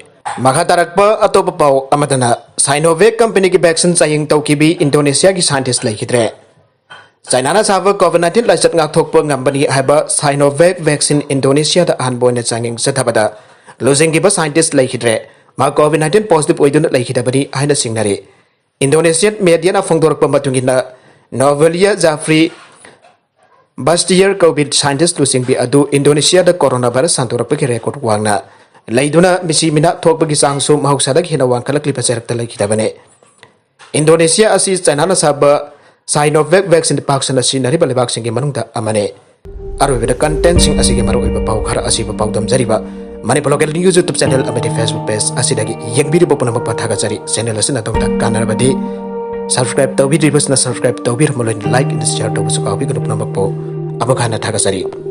ꯃꯈꯥ ꯇꯥꯔꯛꯄ ꯑꯇꯣꯞꯄ ꯄꯥꯎ ꯑꯃꯗꯅ, ꯁꯥꯏꯅꯣꯚꯦꯛ ꯀꯝꯄꯅꯤꯒꯤ ꯚꯦꯛꯁꯤꯟ ꯆꯥꯌꯦꯡ ꯇꯧꯈꯤꯕꯤ ꯏꯟꯗꯣꯅꯦꯁꯤꯌꯥꯒꯤ ꯁꯥꯏꯟꯇꯤꯁ꯭ꯠ ꯂꯩꯈꯤꯗ꯭ꯔꯦ꯫ ꯆꯥꯏꯅꯥꯅ ꯁꯥꯕ ꯀꯣꯚꯤꯗ ꯅꯥꯏꯟꯇꯤꯟ ꯂꯥꯏꯆꯠ ꯉꯥꯛꯊꯣꯛꯄ ꯉꯝꯕꯅꯤ ꯍꯥꯏꯕ ꯁꯥꯏꯅꯣꯚꯦꯛ ꯚꯦꯛꯁꯤꯟ ꯏꯟꯗꯣꯅꯦꯁꯤꯌꯥꯗ ꯑꯍꯥꯟꯕ ꯑꯣꯏꯅ ꯆꯥꯡꯌꯦꯡ ꯆꯠꯊꯕꯗ ꯂꯨꯆꯤꯡꯈꯤꯕ ꯁꯥꯏꯟꯇꯤꯁ꯭ꯠ ꯂꯩꯈꯤꯗ꯭ꯔꯦ꯫ ꯃꯥ ꯀꯣꯚꯤꯗ ꯅꯥꯏꯟꯇꯤꯟ ꯄꯣꯖꯤꯇꯤꯚ ꯑꯣꯏꯗꯨꯅ ꯂꯩꯈꯤꯗꯕꯅꯤ ꯍꯥꯏꯅ ꯆꯤꯡꯅꯔꯤ꯫ ꯏꯟꯗꯣꯅꯦꯁꯤꯌꯟ ꯃꯦꯗꯤꯌꯥꯅ ꯐꯣꯡꯗꯣꯔꯛꯄ ꯃꯇꯨꯡ ꯏꯟꯅ, ꯅꯣꯚꯦꯂꯤꯌꯥ ꯖꯥꯐ꯭ꯔꯤ ꯕꯥꯁꯇꯤꯌꯔ ꯀꯧꯕꯤ ꯁꯥꯏꯟꯇꯤꯁ꯭ꯠ ꯂꯨꯆꯤꯡꯕꯤ ꯑꯗꯨ ꯏꯟꯗꯣꯅꯦꯁꯤꯌꯥꯗ ꯀꯣꯔꯣꯅꯥ ꯚꯥꯏꯔꯁ ꯁꯟꯗꯣꯔꯛꯄꯒꯤ ꯔꯦꯀꯣꯔꯗ ꯋꯥꯡꯅ ꯂꯩꯗꯨꯅ ꯃꯤꯁꯤ ꯃꯤꯅꯥ ꯊꯣꯛꯄꯒꯤ ꯆꯥꯡꯁꯨ ꯃꯍꯧꯁꯥꯗꯒꯤ ꯍꯦꯟꯅ ꯋꯥꯡꯈꯠꯂꯛꯂꯤꯕ ꯆꯩꯔꯛꯇ ꯂꯩꯈꯤꯗꯕꯅꯤ꯫ ꯏꯟꯗꯣꯅꯦꯁꯤꯌꯥ ꯑꯁꯤ ꯆꯥꯏꯅꯥꯅ ꯁꯥꯕ ꯁꯥꯏꯅꯣꯚꯦꯛ ꯚꯦꯛꯁꯤꯟ ꯄꯥꯛ ꯁꯟꯅ ꯁꯤꯖꯤꯟꯅꯔꯤꯕ ꯂꯩꯕꯥꯛꯁꯤꯡꯒꯤ ꯃꯅꯨꯡꯗ ꯑꯃꯅꯤ꯫ ꯑꯔꯣꯏꯕꯗ ꯀꯟꯇꯦꯟꯠꯁꯤꯡ ꯑꯁꯤꯒꯤ ꯃꯔꯨꯑꯣꯏꯕ ꯄꯥꯎ ꯈꯔ ꯑꯁꯤꯕꯨ ꯄꯥꯎꯗꯝꯖꯔꯤꯕ Manipur local news YouTube channel ꯑꯃꯗꯤ ꯐꯦꯁꯕꯨꯛ ꯄꯦꯖ ꯑꯁꯤꯗꯒꯤ ꯌꯦꯡꯕꯤꯔꯤꯕ ꯄꯨꯝꯅꯃꯛꯄꯨ ꯊꯥꯒꯠꯆꯔꯤ꯫ ꯆꯦꯅꯦꯜ ꯑꯁꯤꯅ ꯑꯗꯣꯝꯗ ꯀꯥꯟꯅꯔꯕꯗꯤ ꯁꯕꯁꯀ꯭ꯔꯥꯏꯕ ꯇꯧꯕꯤꯗ꯭ꯔꯤꯕꯁꯤꯅ ꯁꯕꯁꯀ꯭ꯔꯥꯏꯕ ꯇꯧꯕꯤꯔꯝꯃꯨ, ꯂꯣꯏꯅ ꯂꯥꯏꯛ ꯑꯃꯗꯤ ꯁꯤꯌꯔ ꯇꯧꯕꯁꯨ ꯀꯥꯎꯕꯤꯒꯅꯨ꯫ ꯄꯨꯝꯅꯃꯛꯄꯨ ꯑꯃꯨꯛ ꯍꯟꯅ ꯊꯥꯒꯠꯆꯔꯤ꯫